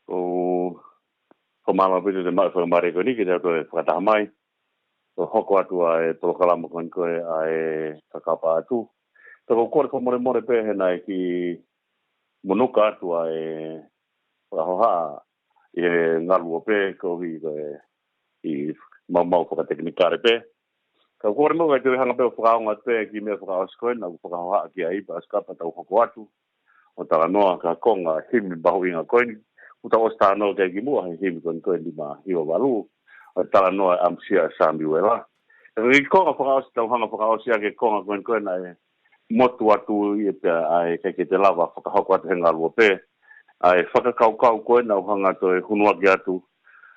ʻOku fakamālō ʻaupito ʻete maʻu e faingamālie ko eni ke tau toe fakataha mai ʻo hoko atu ʻa e polokalama ko eni ko e ʻa e Kakapa Atu. Pea ʻoku ou kole fakamolemole pē he naʻe kiʻi munuka atu ʻa e fakahohaʻa ʻi he ngaluope koeʻuhi ko e kiʻi maumau fakatekinikale pē. Ka ʻoku ou kole mo ʻikai te u hanga pē ʻo fakaongo atu pē e kiʻi meʻa fakaʻosi ko eni naʻa ku fakahohaʻa ki ai pea ʻosi kapau te tau hoko atu ʻo talanoa ki he konga himi mahuʻinga ko eni. Kuo tau ʻosi talanoa ki ai kimuʻa he himi ko eni ko e nima hiva valu ʻo talanoa e ʻamusia ʻa Samiuela. Ka ko e kiʻi konga fakaʻosi te tau hanga fakaʻosi ʻaki e konga ko eni ko e naʻe motu atu ia pea ʻa e ʻikai ke te lava fakahoko atu he ngaluope ʻa e fakakaukau ko eni naʻa ku hanga toe hunuaki atu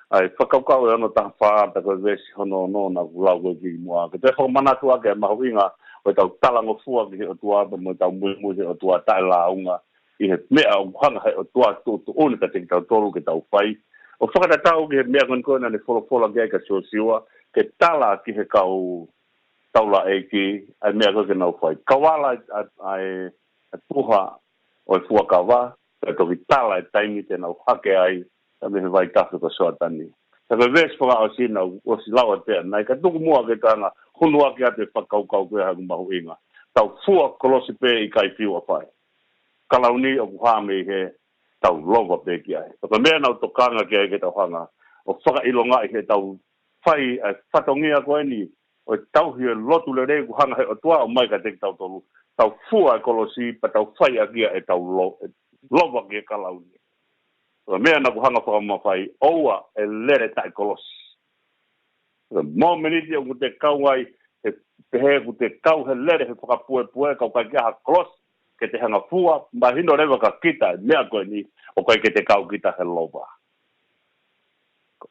ʻa e Fakakaukau ʻe ono taha fā pea ko e veesi hono ono naʻa ku lau ko ē kimuʻa. Ke toe fakamanatu ʻaki e mahuʻinga ʻo ʻetau talangofua ki he ʻOtua pea mo ʻetau muimui he ʻOtua taʻelāunga ʻi he meʻa ʻoku hanga he ʻOtua tuʻutuʻuni kiate kitautolu ke tau fai. ʻO fakatatau ki he meʻa ko eni ko ē naʻa ne folofola ki ai kia Siosiua, ke tala ki he kau taulaʻeiki ʻa e meʻa ko ē ke nau fai. Kau ala ʻa e, ʻa e, ʻa e puha ʻo e fuakava, pea toki tala e taimi te nau hake ai, ʻa mei he vaitafe ko Soatani. Ka ko e veesi fakaʻosi naʻa ku ʻosi lau atu pē ʻanenai, ka tuku muʻa ke u hanga ʻo hunuaki atu e fakakaukau ko ē ʻoku mahuʻinga. Tau fua kolosi pē ʻikai fiu ʻa fai. Kalauni ʻoku hā mei he tau lova pē ki ai. Ka ko e meʻa naʻa ku tokanga ki ai ke tau hanga ʻo fakaʻilongaʻi heʻetau fai ʻa e fatongia ko eni ʻo e tauhi e lotu lelei ʻoku hanga he ʻOtua ʻo ʻomai kiate kitautolu. Tau fua e kolosi pea tau fai ʻaki ia ʻetau lo-, lova ki he kalauni. Ko e meʻa naʻa ku hanga ʻo fakamafai, ʻoua ʻe lele taʻekolosi. Ko e mōmeniti ʻoku te kau ai, he, pehē ʻoku te kau he lele he fakapuepue, ka ʻoku ʻikai ke ʻi ai ha kolosi ke te hanga ʻo fua, mahino leva kia kita e meʻa ko eni, ʻoku ʻikai ke te kau kita he lova.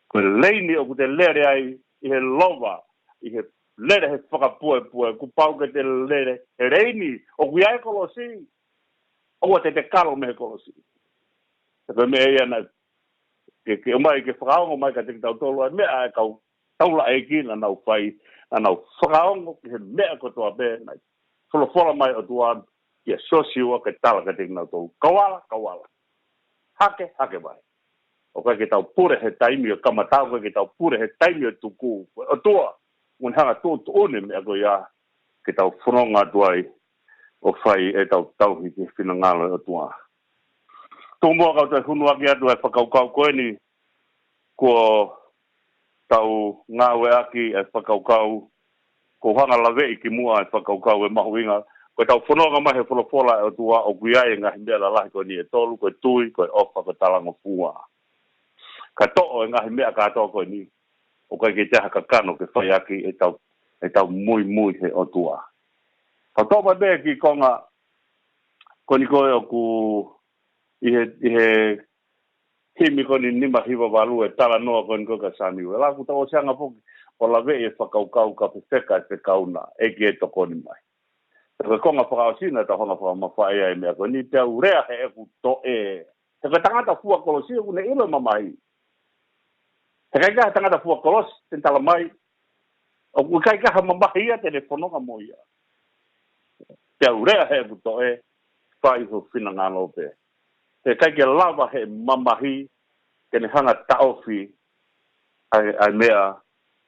Ko e leini ʻoku te lele ai ʻi he lova, ʻi he lele he fakapuepue, kuo pau ke te lele he leini ʻoku ʻi ai e kolosi. ʻOua te te kalo mei he kolosi. Ka ko e meʻa ia naʻe, ke, ke ʻomai, ke fakaongo mai kiate kitautolu ʻa e meʻa ʻa e kau taulaʻeiki naʻa nau fai, naʻa nau fakaongo ki he meʻa kotoa pē naʻe folofola mai e ʻOtua kia Siosiua ke tala kiate kinautolu. Kau ala, kau ala. Hake, hake mai. ʻOku ʻikai ke tau pule he taimi ʻo kamata, ʻoku ʻikai ke tau pule he taimi ʻo tuku. Ko e ʻOtua, mo ne hanga ʻo tuʻutuʻuni e meʻa ko ia, ke tau fononga atu ai ʻo fai ʻetau tauhi ki he finangalo ʻo e ʻOtua. Tuku muʻa ka u toe hunuaki atu e fakakaukau ko eni, kuo tau ngāueʻaki e fakakaukau, ʻoku ou hanga ʻo laveʻi kimuʻa e fakakaukau ʻe mahuʻinga, ko ʻetau fononga mai he folofola ʻa e ʻOtua ʻoku ʻi ai e ngaahi meʻa lalahi ko eni ʻe tolu, ko e tui, ko e ʻofa, ko e talangofua. Ka toʻo e ngaahi meʻa kātoa ko eni, ʻoku ʻikai ke ʻi ai ha kakano ke fai ʻaki ʻetau, ʻetau muimui he ʻOtua. Ka toʻo mai pē kiʻi konga ko eni ko ē ʻoku ʻi he, ʻi he himi ko eni nima hiva valu e talanoa ko eni ko ē kia Samiuela. Kuo tau ʻosi hanga foki ʻo laveʻi e fakakaukau ka fefeka e fekau na, ʻEiki ē tokoni mai. Ko e konga fakaʻosi naʻa tau hanga ʻo fakamafai ai e meʻa ko eni, pea u lea heʻeku toʻe. He ko e tangata fua kolosi ʻoku ne ʻilo e mamahi. He ʻikai ke ʻi ai ha tangata fua kolosi, te ne tala mai, ʻoku ʻikai ke ʻi ai ha mamahi ia te ne fononga mo ia. Pea u lea heʻeku toʻe, fai ho finangalo pē. He ʻikai ke lava ʻe he mamahi ke ne hanga ʻo taʻofi ʻa e, ʻa e meʻa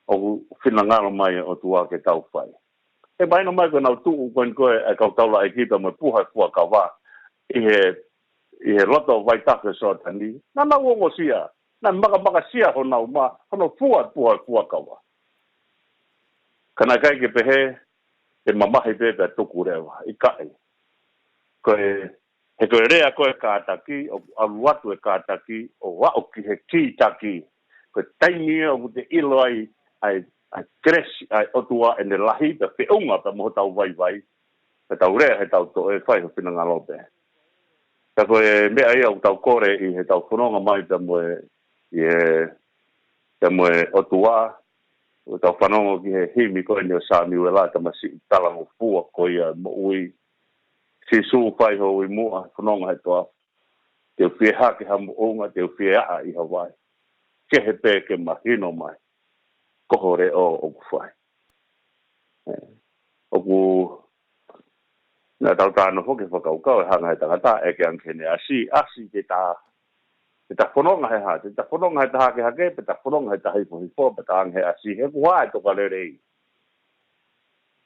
ʻoku finangalo mai e ʻOtua ke tau fai. He mahino mai ko ʻenau tuʻu ko eni ko ē ʻa e kau taulaʻeiki pea mo e puha e fuakava ʻi he, ʻi he loto vaitafe ʻo Soatani. Naʻa nau ongosia, naʻe makamakasia honau ma-, hono fua e puha e fuakava. Ka naʻe ʻikai ke pehē, ʻe mamahi pē pea tuku leva, ʻikai. Ko e, he ko e lea ko ē kātaki, ʻoku ʻalu atu e kātaki ʻo aʻu ki he kītaki. Ko e taimi ia ʻoku te ʻilo ai ʻa e, ʻa e kelesi ʻa e ʻOtua ʻene lahi pea feʻunga pea mo hotau vaivai. Pea tau lea heʻetau toʻe, fai ho finangalo pē. Ka ko e meʻa ia ʻoku tau kole ʻi heʻetau fononga mai pea mo e, ʻi he, pea mo e ʻOtua, ʻoku tau fanongo ki he himi ko eni ʻo Samiuela, tamasiʻi talangofua ko ia moʻui. Sīsū, fai ho ui muʻa, fononga he toafa. Te u fie hake ha moʻunga, te u fie aʻa ʻi ha vai. Kehe pē ke mahino mai ko ho leʻo ʻoku fai. ʻE, ʻoku, naʻa tau talanoa foki he fakakaukau ʻe hanga he tangata ʻo ʻeke ange ki heʻene ʻasi, ʻasi ki he taha. Pe ta fononga he hā, pe ta fononga he ta hakehake, pe ta fononga he ta hifohifo, pe ta anga he ʻasi, he ʻoku hā e tokalelei.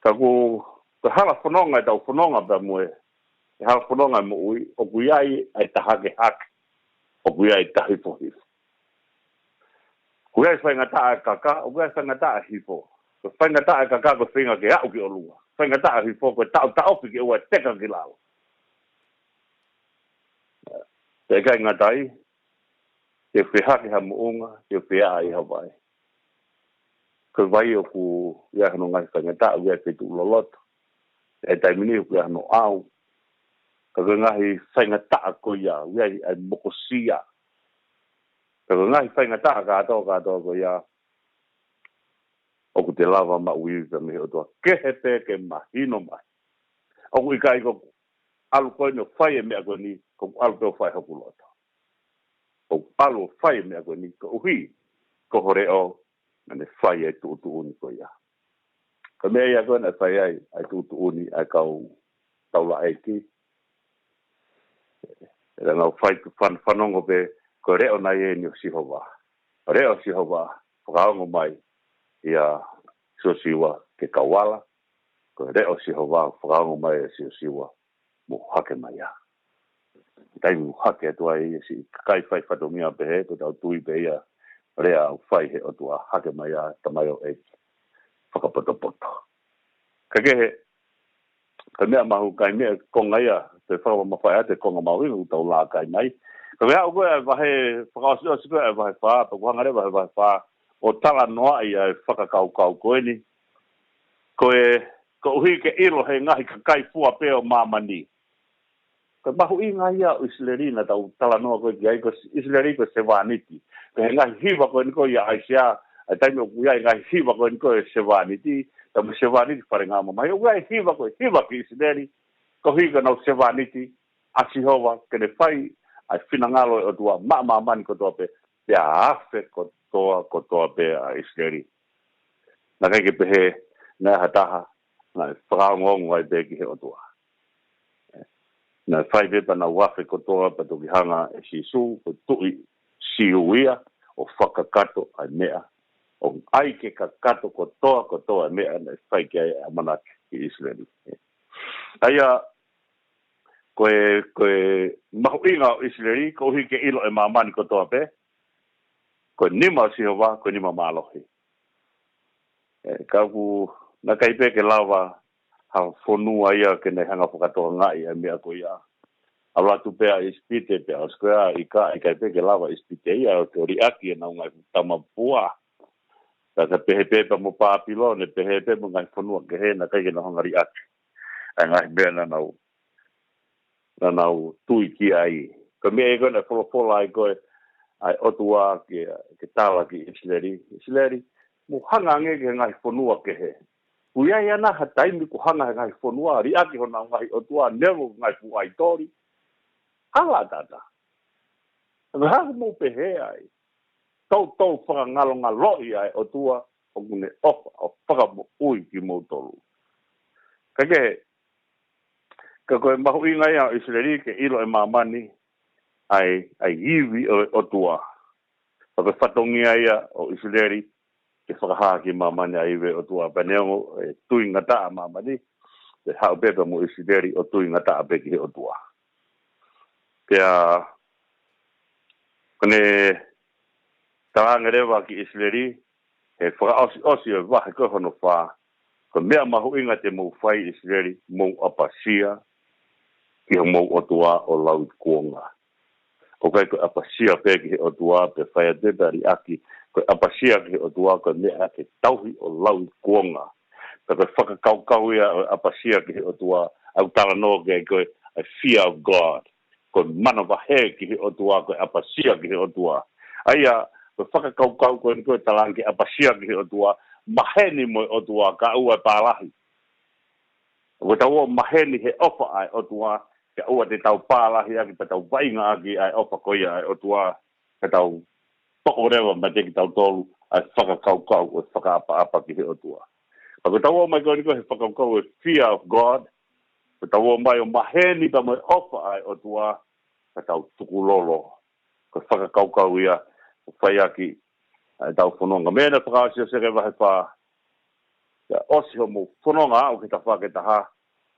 Ka ʻoku, ko e hala fononga ʻetau fononga pea mo e, e hala fononga e moʻui, ʻoku ʻi ai e ta hakehake, ʻoku ʻi ai e ta hifohifo. ʻOku ʻi ai e faingataʻa e kaka, ʻoku ʻi ai e faingataʻa e hifo. Ko e faingataʻa e kaka ko e feinga ke aʻu ki ʻolunga. Faingataʻa e hifo ko e taʻotaʻofi ke ʻoua ʻe teka ki lalo. Pea ʻikai ngata ai, te u fehake ha moʻunga, te u feaʻa ʻi ha vai. Ko e vai ʻoku ʻi ai hono ngaahi faingataʻa, ʻoku ʻi ai e feituʻu loloto. ʻI he taimi ni ʻoku ʻi ai hono ʻau. Ka ko e ngaahi faingataʻa ko ia, ʻoku ʻi ai e mokosia. Ka ko e ngaahi faingataʻa kātoa, kātoa ko ia, ʻoku te lava maʻu ivi pē mei he ʻOtua. Kehe pē ke mahino mai. ʻOku ʻikai ko ʻeku ʻalu ko eni ʻo fai e meʻa ko eni, ko ʻeku ʻalu pē ʻo fai hoku loto. Ko ʻeku ʻalu ʻo fai e meʻa ko eni, koeʻuhi ko ho leʻo naʻa ne fai e tuʻutuʻuni ko ia. Ko e meʻa ia ko ē naʻe fai ai ʻa e tuʻutuʻuni ʻa e kau taulaʻeiki. ʻE langa ʻo fai tu fan-, fanongo pē, ko e leʻo nai eni ʻo Sihova. Ko e leʻo ʻo Sihova, fakaongo mai ʻia Siosiua ke kau ala. Ko e leʻo ʻo Sihova, fakaongo mai ʻia Siosiua, mou hake mai ia. Taimi ʻoku hake atu ai e siʻi kakai fai fatongia pehē, ko ʻetau tui pē ia, lea ʻoku fai he ʻOtua, hake mai ia, tamaioʻeiki fakapotopoto. Ka kehe, ko e meʻa mahuʻinga, ko e meʻa konga ia, te fakamamafaʻi atu e konga mahuʻinga ʻoku tau laka mai. Ko e meʻa ʻoku ʻi he vahe, fakaʻosiʻosi ko ē vahe fā, pea ʻoku hanga leva he vahe fā ʻo talanoaʻi ʻa e fakakaukau ko eni. Ko e, koeʻuhi ke ʻilo he ngaahi kakai fua pē ʻo māmani. Ko e mahuʻinga ia ʻo ʻIsileli naʻa tau talanoa ko ē ki ai, ko ʻIsileli ko e sevāniti. Ko e ngaahi hiva ko eni ko ia ʻAisea, ʻa e taimi ʻoku ʻi ai e ngaahi hiva ko eni ko e sevāniti, taimi sevāniti falengamamahi, ʻoku ʻi ai e hiva ko e hiva ki ʻIsileli, koeʻuhi ko ʻenau sevāniti ʻa Sihova, ke ne fai ʻa e finangalo ʻo e ʻOtua maʻa māmani kotoa pē, pea afe kotoa, kotoa pē ʻa ʻIsileli. Naʻe ʻikai ke pehē naʻe ʻi ai ha taha naʻe fakaongoongo ai pē ki he ʻOtua. Naʻe fai pē pea nau afe kotoa pea toki hanga ʻe Sīsū, ko e tuʻi Siu ia, ʻo fakakakato ʻa e meʻa. ʻOku ʻai ke kakato kotoa, kotoa e meʻa naʻe fai ki ai e ʻamanaki ki ʻIsileli. ʻA ia, ko e, ko e mahuʻinga ʻo ʻIsileli, koeʻuhi ke ʻilo ʻe māmani kotoa pē, ko e nima ʻo Sihova, ko e nima mālohi. ʻE, ka ʻoku, naʻe ʻikai pē ke lava ha fonua ia ke ne hanga ʻo fakatokangaʻi ʻa e meʻa ko ia. ʻAlu atu pē ʻa ʻIsipite pea ʻosi ko ia, ʻikai, ʻikai pē ke lava ʻIsipite ia ʻo ke liʻaki ʻenau ngaahi tama fua. Ka ka pehē pē pea mo Pāpilone, pehē pē mo e ngaahi fonua kehe, naʻe ʻikai ke nau hanga ʻo liʻaki ʻa e ngaahi meʻa naʻa nau, naʻa nau tui ki ai. Ko e meʻa ia ko ē naʻe folofola ai ko ē ʻa e ʻOtua ke, ke tala ki ʻIsileli. ʻIsileli, mou hanga ange ki he ngaahi fonua kehe. Kuo ʻi ai ʻana ha taimi kuo hanga he ngaahi fonua, liʻaki honau ngaahi ʻotua, neongo e ngaahi fuʻu ʻaitoli. Hala ʻatā. Ka hā ʻoku mou pehē ai? Toutou fakangalongaloʻi ʻa e ʻOtua, ʻoku ne ʻofa ʻo fakamoʻui kimoutolu. Ka kehe, ka ko e mahuʻinga ia ʻo ʻIsileli ke ʻilo ʻe māmani ʻa e, ʻa e ivi ʻo e ʻOtua. Ka ko e fatongia ia ʻo ʻIsileli ke fakahā ki māmani ʻa e ivi ʻo e ʻOtua, pea neongo e tui ngataʻa māmani, pea haʻu pē pea mo ʻIsileli ʻo tui ngataʻa pē ki he ʻOtua. Pea, ko ʻene talaange leva ki ʻIsileli, he fakaʻosiʻosi ʻo e vahe ko ē hono fā, ko e meʻa mahuʻinga te mou fai ʻIsileli, mou ʻapasia ki homou ʻOtua ʻo lauikuonga. ʻOku ʻikai ko e ʻapasia pē ki he ʻOtua, pea fai atu pē liʻaki, ko e ʻapasia ki he ʻOtua, ko e meʻa ke tauhi ʻo lauikuonga. Pea ko e fakakaukau ia ʻo e ʻapasia ki he ʻOtua, ʻoku talanoa ki ai ko e, ʻa e fear of God. Ko e manavahē ki he ʻOtua, ko e ʻapasia ki he ʻOtua. ʻA ia, ko e fakakaukau ko eni ko e talaange ke ʻapasia ki he ʻOtua, maheni mo e ʻOtua, kae ʻoua ʻe pālahi. Ko ʻetau ō ʻo maheni he ʻofa ʻa e ʻOtua, kae ʻoua te tau pālahi ʻaki, pea tau vaʻinga ʻaki ʻa e ʻofa ko ia ʻa e ʻOtua, ka tau toʻo leva meiate kitautolu ʻa e fakakaukau ʻo e fakaʻapaʻapa ki he ʻOtua. Ka ko ʻetau ō mai ko eni ko e he fakakaukau ʻo e fear of God, ko ʻetau ō mai ʻo maheni pea mo e ʻofa ʻa e ʻOtua, ka tau tukulolo. ko e fakakaukau ia ʻoku fai ʻaki ʻa ʻetau fononga. Meʻa naʻe fakaʻosi ʻa Sioseke vahe fā, ʻosi hoʻomou fononga ʻo aʻu ki he tafaʻaki ʻe taha,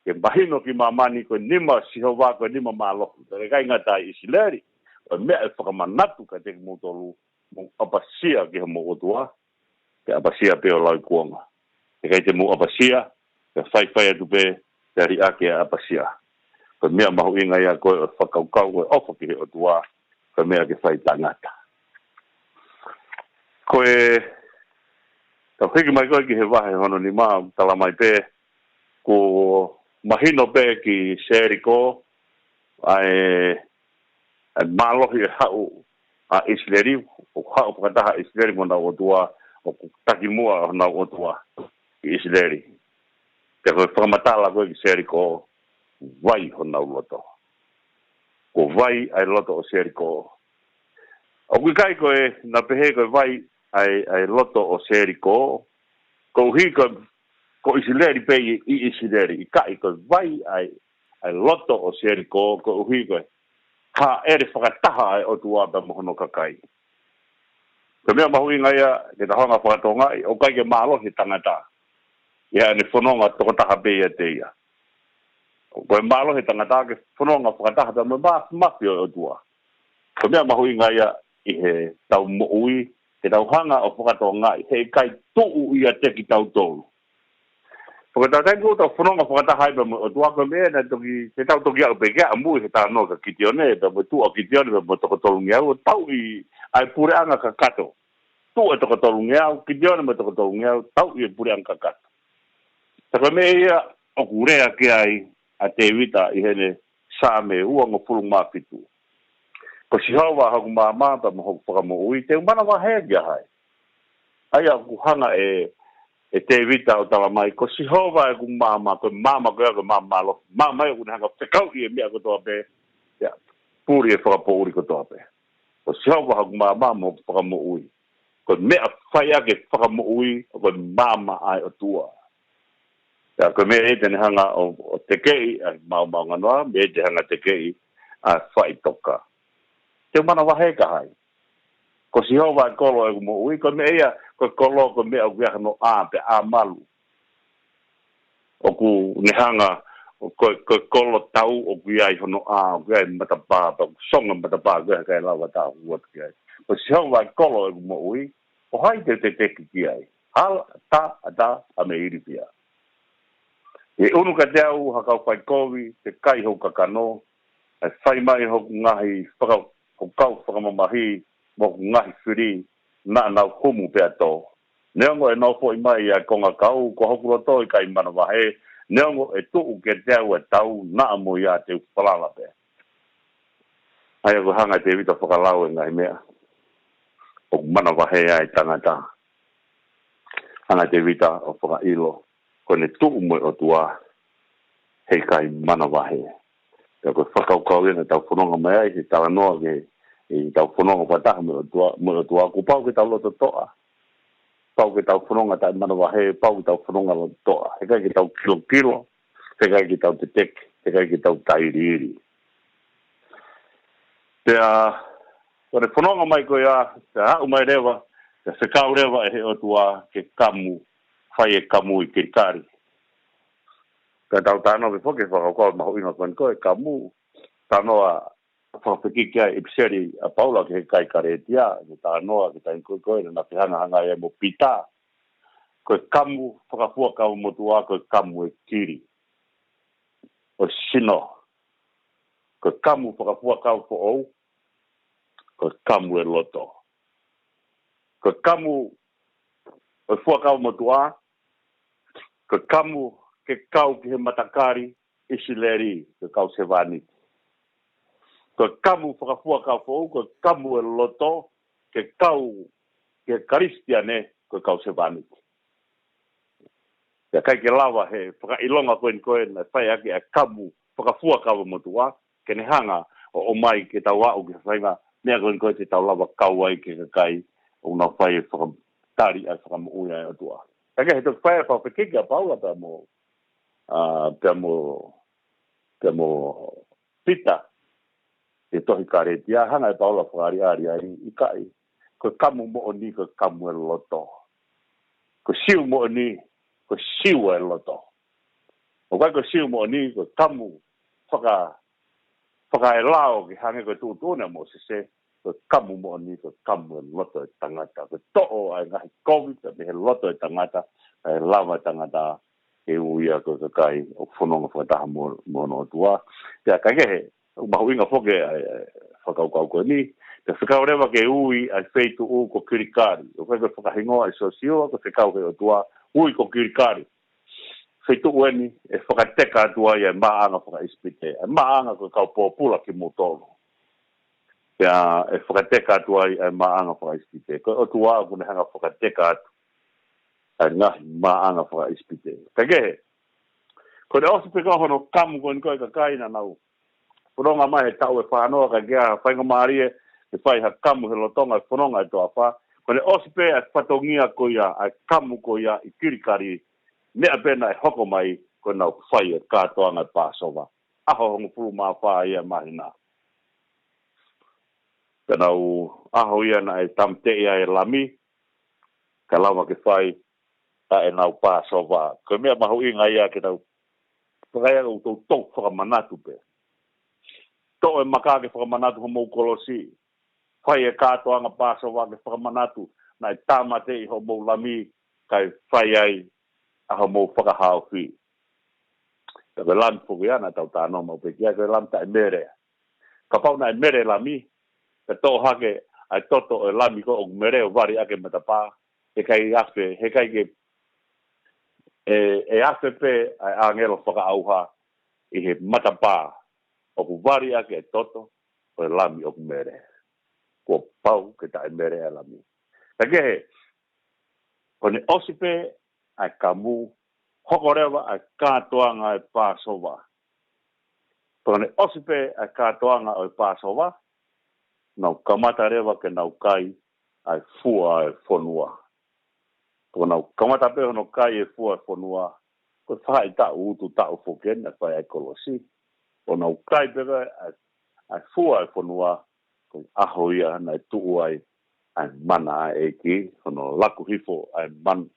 ke mahino ki māmani ko e nima ʻo Sihova ko e nima mālohi, pea ʻikai ngata ai ʻi ʻIsileli, ko e meʻa ʻe fakamanatu kiate kimoutolu, mou ʻapasia ki homou ʻOtua, ke ʻapasia pē ʻo lauikuonga. ʻIkai te mou ʻapasia, ke faifai atu pē, ke liʻaki ʻa e ʻapasia. Ko e meʻa mahuʻinga ia ko e fakakaukau, ko e ʻofa ki he ʻOtua, ko e meʻa ke fai tangata. Ko e, tau hiki mai ko ē ki he vahe hono nima, tala mai pē, kuo mahino pē ki Seliko, ʻa e, ʻa e mālohi ʻe haʻu ʻa ʻIsileli, ʻo haʻu fakataha ʻIsileli mo honau ʻOtua, ʻoku takimuʻa honau ʻOtua ʻi ʻIsileli. Pea ko e fakamatala ko ē ki Seliko, vai honau loto. Ko vai ʻa e loto ʻo Seliko. ʻOku ʻikai ko e, naʻe pehē ko e vai ʻa e, ʻa e loto ʻo Seliko, koeʻuhi ko, ko ʻIsileli pē ʻi, ʻi ʻIsileli, ʻikai ko e vai ʻa e, ʻa e loto ʻo Seliko, koeʻuhi ko e hāʻele fakataha ʻa e ʻOtua pea mo hono kakai. Ko e meʻa mahuʻinga ia, ke tau hanga fakatokangaʻi, ʻoku ʻikai ke mālohi e tangata ʻi haʻane fononga tokotaha pē ʻiate ia. Ko e mālohi e tangata ke fononga fakataha pea mo e mā-, māfimafi ʻo e ʻOtua. Ko e meʻa mahuʻinga ia ʻi heʻetau moʻui, ke tau hanga ʻo fakatokangaʻi, heʻikai tuʻu ʻiate kitautolu. Fakataha taimi ko ē ʻoku tau fononga fakataha ai pea mo e ʻOtua, ko e meʻa naʻe toki, te tau toki aʻu pē ki ai ʻamui he talanoa kia Kitione, pea mo e tuʻu ʻa Kitione pea mo e toko tolungeau, ʻo tauʻi ʻa e puleʻanga kakato. Tuʻu e toko tolungeau, Kitione mo e toko tolungeau, tauʻi e puleʻanga kakato. Pea ko e meʻa ia ʻoku lea ki ai ʻa Tēvita ʻi heʻene Saame uangofulu mā fitu. Ko Sihova hoku maama pea mo hoku fakamoʻui, te u manavahē kia hai? ʻA ia ʻoku hanga ʻe, ʻe Tēvita ʻo tala mai, ko Sihova ʻeku maama, ko e maama ko ia ko e maama mālohi. Maama ia ʻoku ne hanga ʻo fekauʻi e meʻa kotoa pē, ia, puli e fakapoʻuli kotoa pē. Ko Sihova hoku maama mo hoku fakamoʻui. Ko e meʻa fai ʻaki e fakamoʻui, ko e maama ʻa e ʻOtua. Ia, ko e meʻa ia te ne hanga ʻo, ʻo tekeʻi ʻa e maomaonganoa, meʻa ia te hanga tekeʻi ʻa e faʻitoka. Te u manavahē kia hai? Ko Sihova e kolo ʻeku moʻui, ko e meʻa ia, ko e kolo, ko e meʻa ʻoku ʻi ai hono ʻā pea ʻā malu. ʻOku ne hanga, ko e, ko e kolo tau ʻoku ʻi ai hono ʻā, ʻoku ʻi ai matapā, pea ʻoku songa matapā, ʻoku ʻikai lava ʻo tāhū atu ki ai. Ko Sihova e kolo ʻeku moʻui, ko hai te u teteki ki ai? Hala, taʻataʻa mo e ilifia. ʻE ʻunu kiate au ha kau faikovi, pea kai hoku kakano, ʻe fai mai hoku ngaahi faka-, hoku kau fakamamahi, mo hoku ngaahi fili, naʻa nau humu pea tō. Neongo ʻe nofoʻi mai ʻa e kongakau, ko hoku loto ʻikai manavahē, neongo ʻe tuʻu kiate au ʻa e tau, naʻa mo ia te u falala pē. ʻA ia ko e hanga ʻe Tēvita ʻo fakalau e ngaahi meʻa ʻoku manavahē ai e tangata. Hanga ʻe Tēvita ʻo fakaʻilo, ko ʻene tuʻu mo e ʻOtua, heʻikai manavahē. Pea ko e fakakaukau ia naʻa tau fononga mai ai, he talanoa ke, ʻi heʻetau fononga fakataha mo e ʻOtua, mo e ʻOtua, kuo pau ke tau loto toʻa. Pau ke tau fononga taʻemanavahē, pau ke tau fononga loto toʻa. Heʻikai ke tau kilokilo, heʻikai ke tau teteki, heʻikai ke tau tailiili. Pea, ko ʻene fononga mai ko ia, pea aʻu mai leva, pea fekau leva ʻe he ʻOtua ke kamu, fai e kamu ʻi Kilikali. Pea tau talanoa pē foki he fakakaukau mahuʻinga ko eni ko e kamu, talanoa fakafekiki ai e ʻipiseli ʻa Paula ki he kakai Kalētia, ʻene talanoa ki he taimi ko ē naʻa ne fehangahangai ai mo Pita. Ko e kamu fakafuakava motuʻa, ko e kamu e kili ʻo e sino. Ko e kamu fakafuakava foʻou, ko e kamu e loto. Ko e kamu ʻo e fuakava motuʻa, ko e kamu ke kau ki he matakali ʻIsileli, ko e kau sevāniti. Ko e kamu fakafuakava foʻou, ko e kamu e loto, ke kau ki he Kalisitiane, ko e kau sevāniti. Pea ʻikai ke lava he fakaʻilonga ko eni ko ē naʻe fai ʻaki ʻa e kamu fakafuakava motuʻa, ke ne hanga ʻo ʻomai ke tau aʻu ki he faʻahinga meʻa ko eni ko ē te tau lava kau ai ki he kakai ʻoku nau fai e fakatali ʻa e fakamoʻui ʻa e ʻOtua. Ka ʻi he toki fai e fakafekiki ʻa Paula pea mo, ʻa, pea mo, pea mo Pita. he tohi Kalētia, hanga ʻe Paula ʻo fakaʻaliʻali ai, ʻikai. Ko e kamu moʻoni, ko e kamu ʻo e loto. Ko e Siu moʻoni, ko e Siu ʻo e loto. ʻOku ʻikai ko e Siu moʻoni, ko e kamu faka-, fakaelao ke hangē ko e tuʻutuʻuni ʻa Mōsese, ko e kamu moʻoni, ko e kamu ʻo e loto ʻo e tangata. Ko e toʻo ʻa e ngaahi kovi mei he loto ʻo e tangata, ʻe lava ʻe he tangata ke ui ia ko e kakai ʻoku fononga fakataha mo, mo hono ʻOtua. Pea ka kehe, ʻoku mahuʻinga foki ʻa e, ʻa e fakakaukau ko eni, pea fekau leva ke ui ʻa e feituʻu ko Kilikali. ʻOku ʻikai ko e fakahingoa ʻe Siosiua, ko e fekau ʻe he ʻOtua, ui ko Kilikali. Feituʻu eni ʻe fakateka atu ai ʻa e maʻanga fakaʻIsipite, ʻa e maʻanga ko e kau pōpula kimoutolu. Pea ʻe fakateka atu ai ʻa e maʻanga fakaʻIsipite. Ko e ʻOtua ʻoku ne hanga ʻo fakateka atu ʻa e ngaahi maʻanga fakaʻIsipite. Ka kehe, ko ʻene ʻosi pē ko ē hono kamu ko eni ko ē ʻa e kakai naʻa nau fononga mai he taʻu ʻe fā noa, ka ke ʻi ai ha faingamālie ke fai ha kamu he lolotonga e fononga ʻa e toafa. Ko ʻene ʻosi pē ʻa e fatongia ko ia, ʻa e kamu ko ia ʻi Kilikali, meʻa pē naʻe hoko mai, ko ʻenau fai e kātoanga e Pāsova. ʻAho hongofulu mā fā ia māhina. Ko ʻenau ʻaho ia naʻe tāmateʻi ai e lami, kae lava ke fai ʻa ʻenau Pāsova. Ko e meʻa mahuʻinga ia ke tau fakaʻai ʻo tau, tau fakamanatu pē. Toʻo e maka ke fakamanatu homou kolosi. Fai e kātoanga Pāsova ke fakamanatu naʻe tāmateʻi homou lami, kae fai ai ʻa homou fakahaofi. Ka ko e lami foki ia naʻa tau talanoa maʻu pē ki ai, ko e lami taʻemele. Kapau naʻe mele e lami, ka toʻo hake ʻa e toto ʻo e lami ko ē ʻoku mele ʻo vali ʻaki e matapā, heʻikai afe, heʻikai ke, ʻe, ʻe afe pē ʻa e ʻāngelo fakaʻauha ʻi he matapā ʻoku vali ʻaki e toto ʻo e lami ʻoku mele. Kuo pau ke taʻemele ʻa e lami. Ka kehe, ko ʻene ʻosi pē ʻa e kamu, hoko leva ʻa e kātoanga e Pāsova. Ko ʻene ʻosi pē ʻa e kātoanga ʻo e Pāsova, nau kamata leva ke nau kai ʻa e fua ʻo e fonua. Ko ʻenau kamata pē hono kai e fua ʻo e fonua, ko e faʻahitaʻu ʻutu taʻu foki eni naʻe fai ai e kolosi. Ko ʻenau kai pē ko ē ʻa e, ʻa e fua ʻo e fonua, ko e ʻaho ia naʻe tuʻu ai ʻa e mana ʻa e ʻEiki, hono laku hifo ʻa e man-,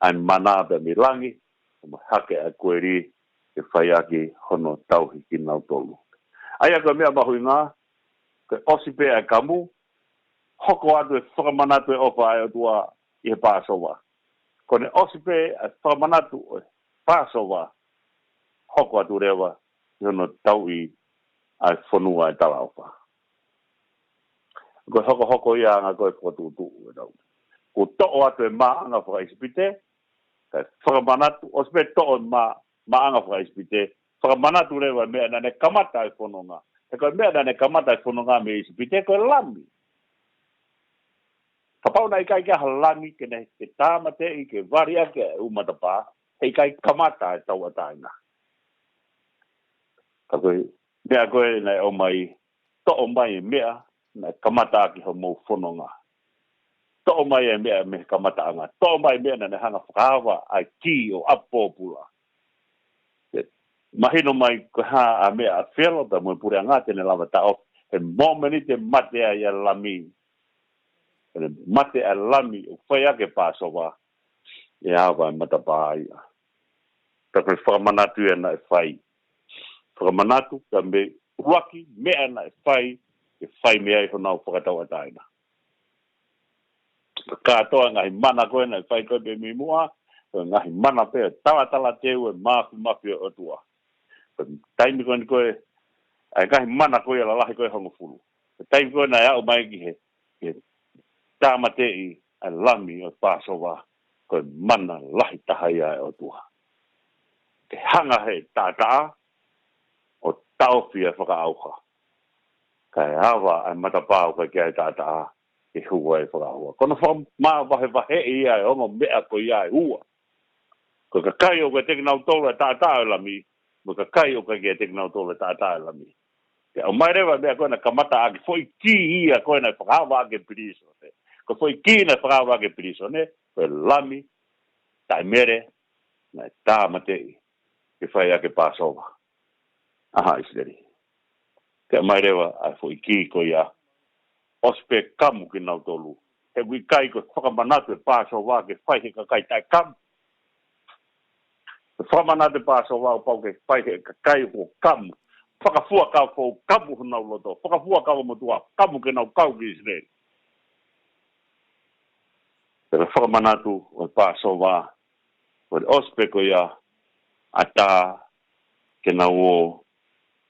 ʻa e mana pea mei langi, ʻo mai hake ʻa e kueli ke fai ʻaki hono tauhi kinautolu. ʻA ia ko e meʻa mahuʻinga, ko e ʻosi pē ʻa e kamu, hoko atu e fakamanatu e ʻofa ʻa e ʻOtua ʻi he Pāsova. Ko ʻene ʻosi pē ʻa e fakamanatu ʻo e Pāsova, hoko atu leva ʻi hono tauhi ʻa e fonua ʻo e talaʻofa. Ko e hokohoko ia ʻa e anga ko ē e fokotuʻutuʻu ʻe tau. Kuo toʻo atu e maʻanga fakaʻIsipite, kae fakamanatu, ʻosi pē toʻo e ma-, maʻanga fakaʻIsipite, fakamanatu leva e meʻa naʻa ne kamata e fononga. He ko e meʻa naʻa ne kamata e fononga mei ʻIsipite, ko e lami. Kapau naʻe ʻikai ke ʻi ai ha lami ke ne, ke tāmateʻi, ke vali ʻaki e ʻū matapā, heʻikai kamata e tauʻatāina. Ka ko e meʻa ko ē naʻe ʻomai, toʻo mai e meʻa naʻe kamata ʻaki homou fononga. Toʻo mai e meʻa mei he kamataʻanga. Toʻo mai e meʻa naʻa ne hanga ʻo fakaava ʻa e kī ʻo ʻapi pōpula. Ke mahino mai ko e hā ʻa e meʻa ʻa Felo pea mo e puleʻanga te ne lava taʻofi he momeniti ʻe mate ai ʻa e lami. Ko ʻene mate ʻa e lami ʻoku fai ʻaki e Pāsova, ʻe ava e matapā ia. Ka ko e fakamanatu ia naʻe fai. Fakamanatu, ka mei ʻuluaki meʻa naʻe fai, ke fai mei ai honau fakatauʻatāina. Ka kātoa e ngaahi mana ko ē naʻe fai ko ē pē mei muʻa, ko e ngaahi mana pē ʻo e talatala teu ʻe māfimafi ʻo e ʻOtua. Ko e taimi ko eni ko ē, ʻa e ngaahi mana ko ia lalahi ko ē ʻe hongofulu. Ko e taimi ko ē naʻe aʻu mai ki he, ki he tāmateʻi ʻa e lami ʻo e Pāsova, ko e mana lahi taha ia ʻa e ʻOtua. Ke hanga ʻe he taʻataʻa ʻo taʻofi ʻa e fakaʻauha. Kae ava ʻa e matapā ʻoku ʻikai ke ʻi ai e taʻataʻa ke hū ai e fakaʻauha. Ko hono fakamavahevaheʻi ia e ongo meʻa ko ia ʻe ua. Ko e kakai ʻoku ʻiate kinautolu ʻa e taʻataʻa ʻo e lami, mo e kakai ʻoku ʻikai ke ʻiate kinautolu ʻa e taʻataʻa ʻo e lami. Pea ʻomai leva e meʻa ko ē naʻe kamata ʻaki e foʻi kī ia ko ē naʻe fakaava ʻaki e pilīsone. Ko e foʻi kī naʻe fakaava ʻaki e pilīsone, ko e lami taʻemele naʻe tāmateʻi ke fai ʻaki e Pāsova ʻa haʻa ʻIsileli. Pea ʻomai leva ʻa e foʻi kī ko ia, ʻosi pē kamu kinautolu. He ʻoku ʻikai ko e fakamanatu e Pāsova ke fai he kakai taʻekamu. Ko e fakamanatu e Pāsova ʻoku pau ke fai he kakai ʻoku kamu. Fakafuakava foʻou, kamu honau loto. Fakafuakava motuʻa, kamu ke nau kau ki ʻIsileli. Pea ko e fakamanatu ʻo e Pāsova, ko e ʻosi pē ko ia ʻa e tā ke nau ō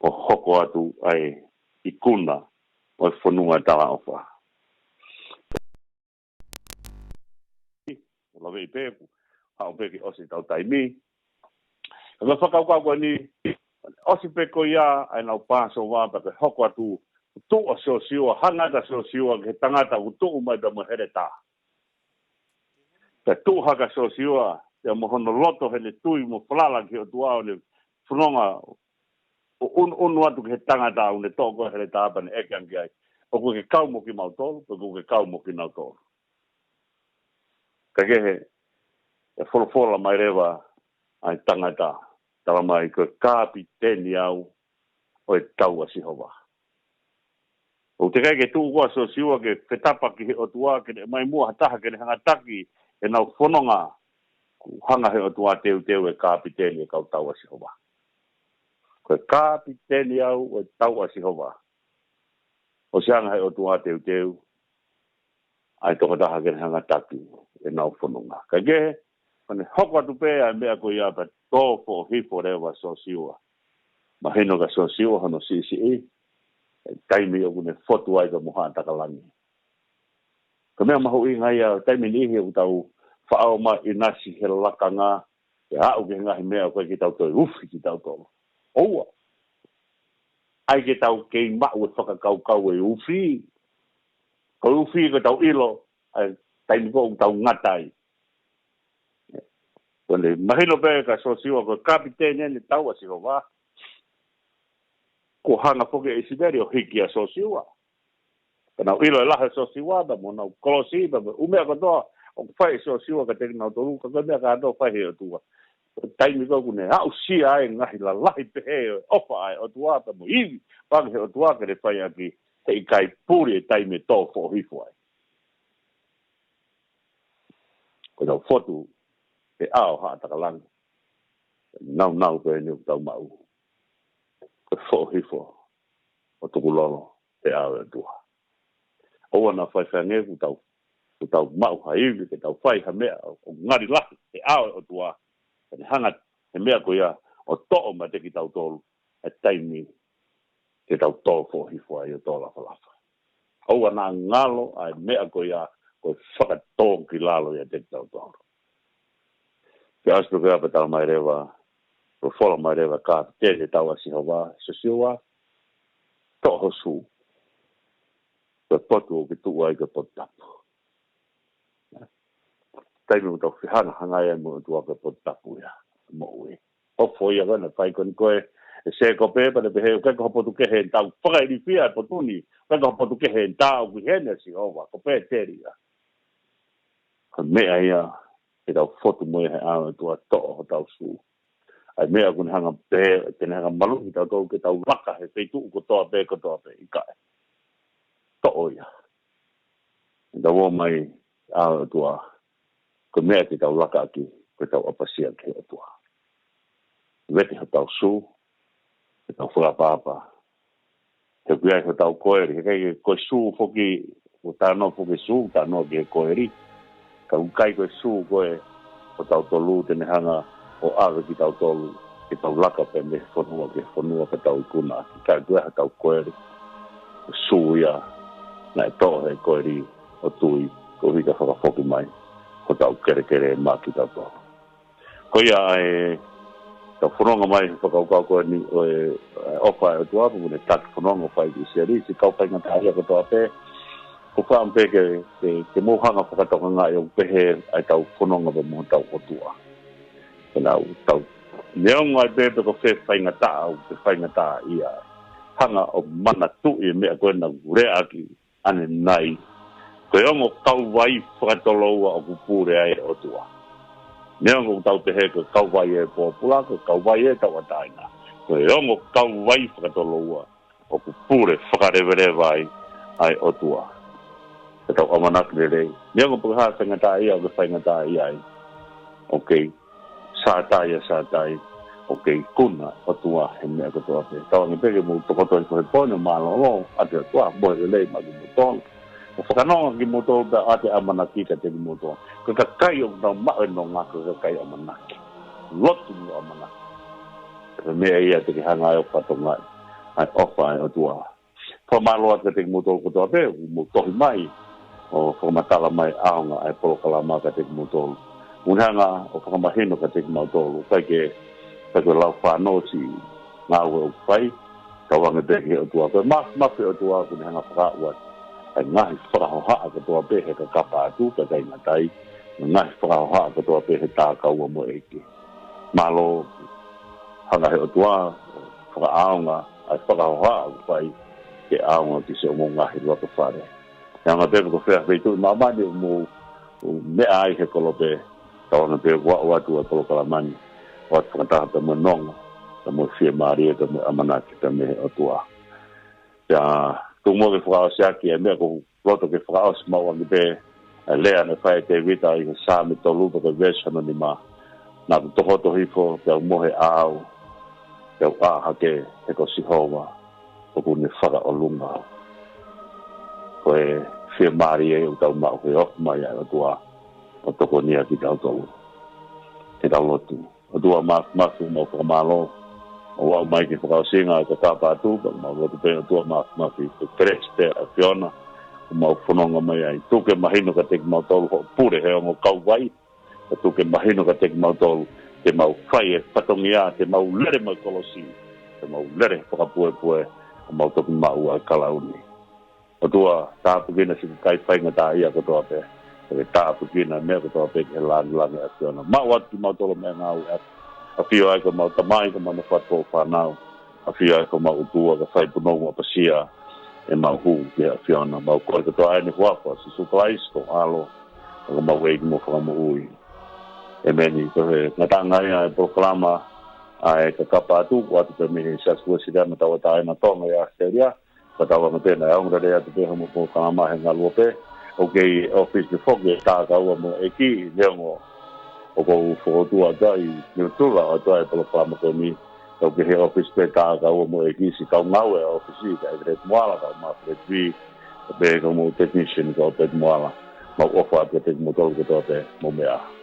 ʻo hoko atu ʻa e ikuna ʻo e fonua talaʻofa. Laveʻi pē ʻoku haʻu pē ke ʻosi ʻetau taimi. Ka ko e fakakaukau ko eni, ʻosi pē ko ia ʻa ʻenau Pāsova pea ke hoko atu, tuʻu ʻa Siosiua, hanga atu ʻa Siosiua ki he tangata ʻoku tuʻu mai pea mo e heletā. Pea tuʻu hake ʻa Siosiua, pea mo hono loto heʻene tui mo falala ki he ʻOtua ʻo ne fononga ʻo ʻunuʻunu atu ki he tangata ʻoku ne toʻo ko ē heletā pea ne ʻeke ange ki ai, ʻoku ke kau mo kimautolu, pe ʻoku ke kau mo kinautolu? Ka kehe, ʻe folofola mai leva ʻa e tangata, tala mai, ko e kapiteni au ʻo e tau ʻa Sihova. ʻOku teʻeki ai ke tuʻu ko ē ʻa Siosiua ke fetapa ki he ʻOtua, ke ne ʻomai muʻa ha taha ke ne hanga ʻo taki ʻenau fononga, kuo hanga he ʻOtua ʻo teuteu e kapiteni e kau tau ʻa Sihova. Ko e kapiteni au ʻo e tau ʻa Sihova. ʻOsi hanga he ʻOtua ʻo teuteu ʻa e tokotaha ke ne hanga ʻo taki ʻenau fononga. Ka kehe, ʻo ne hoko atu pē ʻa e meʻa ko ia pea tō foʻohifo leva ʻa Siosiua. Mahino kia Siosiua hono siʻisiʻi, ʻa e taimi ʻoku ne fotu ai pea mo Haʻa Takalani. Ko e meʻa mahuʻinga ia, taimi niʻihi ʻoku tau faʻao mai ʻinasi he lakanga, ʻe aʻu ki he ngaahi meʻa ʻoku ʻikai ke tau toe ufi kitautolu. ʻOua. ʻAi ke tau kei maʻu e fakakaukau ʻe ufi. Ko e ufi ko ʻetau ʻilo ʻa e taimi ko ē ʻoku tau ngata ai. Ko ʻene mahino pē kia Siosiua ko e kapiteni eni e tau ʻa Sihova. Kuo hanga foki ʻe ʻIsileli ʻo hiki ʻa Siosiua. Ka nau ʻilo e lahi ʻo Siosiua, pea mo ʻenau kolosi, pea mo e ʻū meʻa kotoa ʻoku fai ʻe Siosiua kiate kinautolu, ka ko e meʻa kātoa ʻoku fai he ʻOtua. Ko e taimi ko ē ʻoku ne aʻusia ai e ngaahi lalahi pehē ʻo e ʻofa ʻa e ʻOtua, pea mo e ivi ʻoku ʻange he ʻOtua ke ne fai ʻaki, heʻikai puli e taimi ʻe tō foʻohifo ai. Ko ʻenau fotu he ʻao Haʻa Takalani. Naunau pē eni ʻoku tau maʻu. Ko e foʻohifo ʻo tukulolo he ʻao ʻo e ʻOtua. ʻOua naʻa faifai ange ʻoku tau, ʻoku tau maʻu ha ivi, ke tau fai ha meʻa ʻoku ngali lahi he ʻao ʻo e ʻOtua. Ka ne hanga he meʻa ko ia ʻo toʻo meiate kitautolu e taimi ke tau tō foʻohifo ai ʻo tō lafalafa. ʻOua naʻa ngalo ʻa e meʻa ko ia ko e fakatōkilalo ʻiate kitautolu. Pea ʻosi pē ko ia pea tala mai leva, folofola mai leva e kapiteni e tau ʻa Sihova, Siosiua, toʻo ho sū. Ko e potu ʻoku ke tuʻu ai ko e potu tapu. Taimi ʻoku tau fehangahangai ai mo e ʻOtua ko e potu tapu ia ʻo e moʻui. Ofo ia ko ē naʻe fai ko eni ko ē ʻe Sēkope pea ne pehē, ʻoku ʻikai ko ha potu kehe ʻeni ʻoku fakailifia e potu ni, ʻoku ʻikai ko ha potu kehe ʻeni ʻoku ʻi heni ʻa Sihova, ko Pēteli ia. Ko e meʻa ia ke tau fotu mo ia he ʻao ʻo e ʻOtua, toʻo hotau sū. ʻA e meʻa ʻoku ne hanga pē, te ne hanga maluʻi kitautolu ke tau laka he feituʻu kotoa pē, kotoa pē, ʻikai. Toʻo ia. Ke tau ō mai he ʻao ʻo e ʻOtua, ko e meʻa te tau laka ʻaki, ko ʻetau ʻapasia ki he ʻOtua. Vete hotau sū, ke tau fakaʻapaʻapa. He ʻoku ʻi ai hotau koeli, heʻikai ke ko e sū foki, ʻoku tau talanoa foki ki he sū, talanoa ki he koeli. Ka ʻoku ʻikai ko e sū ko ē ʻo tautolu te ne hanga ʻo ʻave kitautolu, ke tau laka pē mei he fonua ki he fonua pea tau ikuna ʻaki. Ka ʻoku ʻi ai hotau koeli, ko e sū ia naʻe toʻo he koeli ʻo tui, koeʻuhi ka fakafoki mai hotau kelekele maʻa kitautolu. Ko ia ai, tau fononga mai he fakakaukau ko eni ʻo e, ʻe, ʻofa ʻa e ʻOtua, pea mo ʻene taki fononga ʻo fai ki ʻIsileli, siʻi kau faingataʻaʻia kotoa pē, ʻoku ou fakaʻamu pē ke, ke, ke mou hanga ʻo fakatokangaʻi ʻoku pehē ʻa ʻetau fononga pea mo hotau ʻOtua. Ke nau tau, neongo ai pē pe ko fē faingataʻa ʻoku ke faingataʻaʻia ai, hanga ʻo manatuʻi e meʻa ko ē naʻa ku lea ʻaki ʻanenai. Ko e ongo kauvai fakatoloua ʻoku pule ai e ʻOtua. Neongo ʻoku tau pehē ko e kauvai ʻo e pōpula, ko e kauvai ʻo e tauʻatāina. Ko e ongo kauvai fakatoloua ʻoku pule fakaleveleva ai ʻa e ʻOtua. Ke tau ʻamanaki lelei. Neongo pe ko e hā e faingataʻaʻia ʻoku ke faingataʻaʻia ai. Okay. Sātai ā sātai. Okay. Kuna ʻOtua he meʻa kotoa pē. Tauange pē ke mou tokoto hifo he pō ni ʻo mālōlō ʻa e ʻOtua mo e lelei maʻa kimoutolu. ʻO fakanonga kimoutolu pea ʻoatu e ʻamanaki kiate kimoutolu. Ko e kakai ʻoku nau maʻu e nonga ko e kakai ʻamanaki. Lotu mo ʻamanaki. Ko e meʻa ia te ke hanga ai ʻo fatongia ʻa e ʻofa ʻa e ʻOtua. Fakamālō atu kiate kimoutolu kotoa pē, ʻoku mou tohi mai, ʻo fakamatala mai ʻaonga ʻa e polokalama kiate kimoutolu. ʻOku ne hanga ʻo fakamahino kiate kimautolu, ʻikai ke, ʻikai ke lau fānoti ngāue ʻoku fai, tauange pē ki he ʻOtua. Ko e māfimafi ʻa e ʻOtua ʻoku ne hanga fakaaʻu atu ʻa e ngaahi fakahohaʻa kotoa pē he kakapa atu, kae ʻikai ngata ai, ngaahi fakahohaʻa kotoa pē he tā kaua mo e ʻEiki. Mālō, hanga he ʻOtua, fakaʻaonga, ʻa e fakahohaʻa ʻoku fai, ke ʻaonga ki siʻomou ngaahi loto fale. Neongo pe ko fē feituʻu ʻi māmani ʻoku mou meʻa ai he kolope, tauange pē kuo ʻoatu ʻa e polokalama ni, ʻoatu fakataha pē mo e nonga, pea mo e fiemālie, pea mo e ʻamanaki, pea mei he ʻOtua. Pea tuku muʻa ke fakaʻosi ʻaki ʻa e meʻa ʻoku ou loto ke fakaʻosi maʻu ange pē, ʻa e lea naʻe fai ʻe Tēvita ʻi he Saame tolu pea ko e veesi hono nima. Naʻa ku tohoto hifo, pea u mohe ʻaʻau, pea u ʻā hake, he ko Sihova ʻoku ne fakaʻolunga au. Ko e fiemālie ʻoku tau maʻu he ʻofa mai ʻa e ʻOtua ʻo tokonia kitautolu. Ke tau lotu. ʻOtua Māfimafi, mau fakamālō ʻoku mau aʻu mai ki he fakaʻosinga ʻo e kakapa atu, pea mau lotu pē ʻOtua Māfimafi, ko e kelesi pē ʻa e ʻAfiona ʻoku mau fononga mai ai. Tuku ke mahino kiate kimautolu hoʻo pule he ongo kauvai, pea tuku ke mahino kiate kimautolu te mau fai e fatongia, te mau lele mai kolosi, te mau lele fakapuepue, ʻo mau toki maʻu ʻa e kalauni. ʻOtua, tāpuekina siʻi kakai faingataʻaʻia kotoa pē. Pea ke tāpuekina meʻa kotoa pē ki he lāngilangi ʻa e ʻAfiona. Maʻu atu kimautolu mei he ngāue ʻa e ʻAfiona, ko ʻemau tamai, ko ʻemau nafa ʻo e fānau. ʻAfiona, ko ʻemau ʻOtua, ka fai punou mo ʻapasia ʻemau hū ki he ʻAfiona. Mau kole kotoa ʻeni he huafa ʻo Sīsū Kalaisi ko ho ʻAlo, ko homau ʻEiki mo Fakamoʻui. ʻĒmeni. Ko e ngataʻanga ia ʻa e polokalama ʻa e kakapa atu, ʻoatu pē mei he Siasi Uēsiliana Tauʻatāina Tonga ʻi ʻAositelēlia. Ka tauange pē naʻe ongo lelei atu pē hoʻomou polokalama he ngaluope. ʻOku kei ʻōfisi pē foki ʻa e tā kaua mo e ʻEiki, neongo ʻoku ou fokotuʻu atu ʻi Niu Sila ʻo ʻoatu ʻa e polokalama ko eni. ʻOku kei ʻōfisi pē tā kaua mo e ʻEiki, siʻi kau ngāue ʻa e ʻōfisi, ka ʻEveleti Moala, ka Mafeleti Vī, ka pehē ki hoʻomou technician ko Peti Moala. Mau ʻofa atu kiate kimoutolu kotoa pē, mou meʻa ā.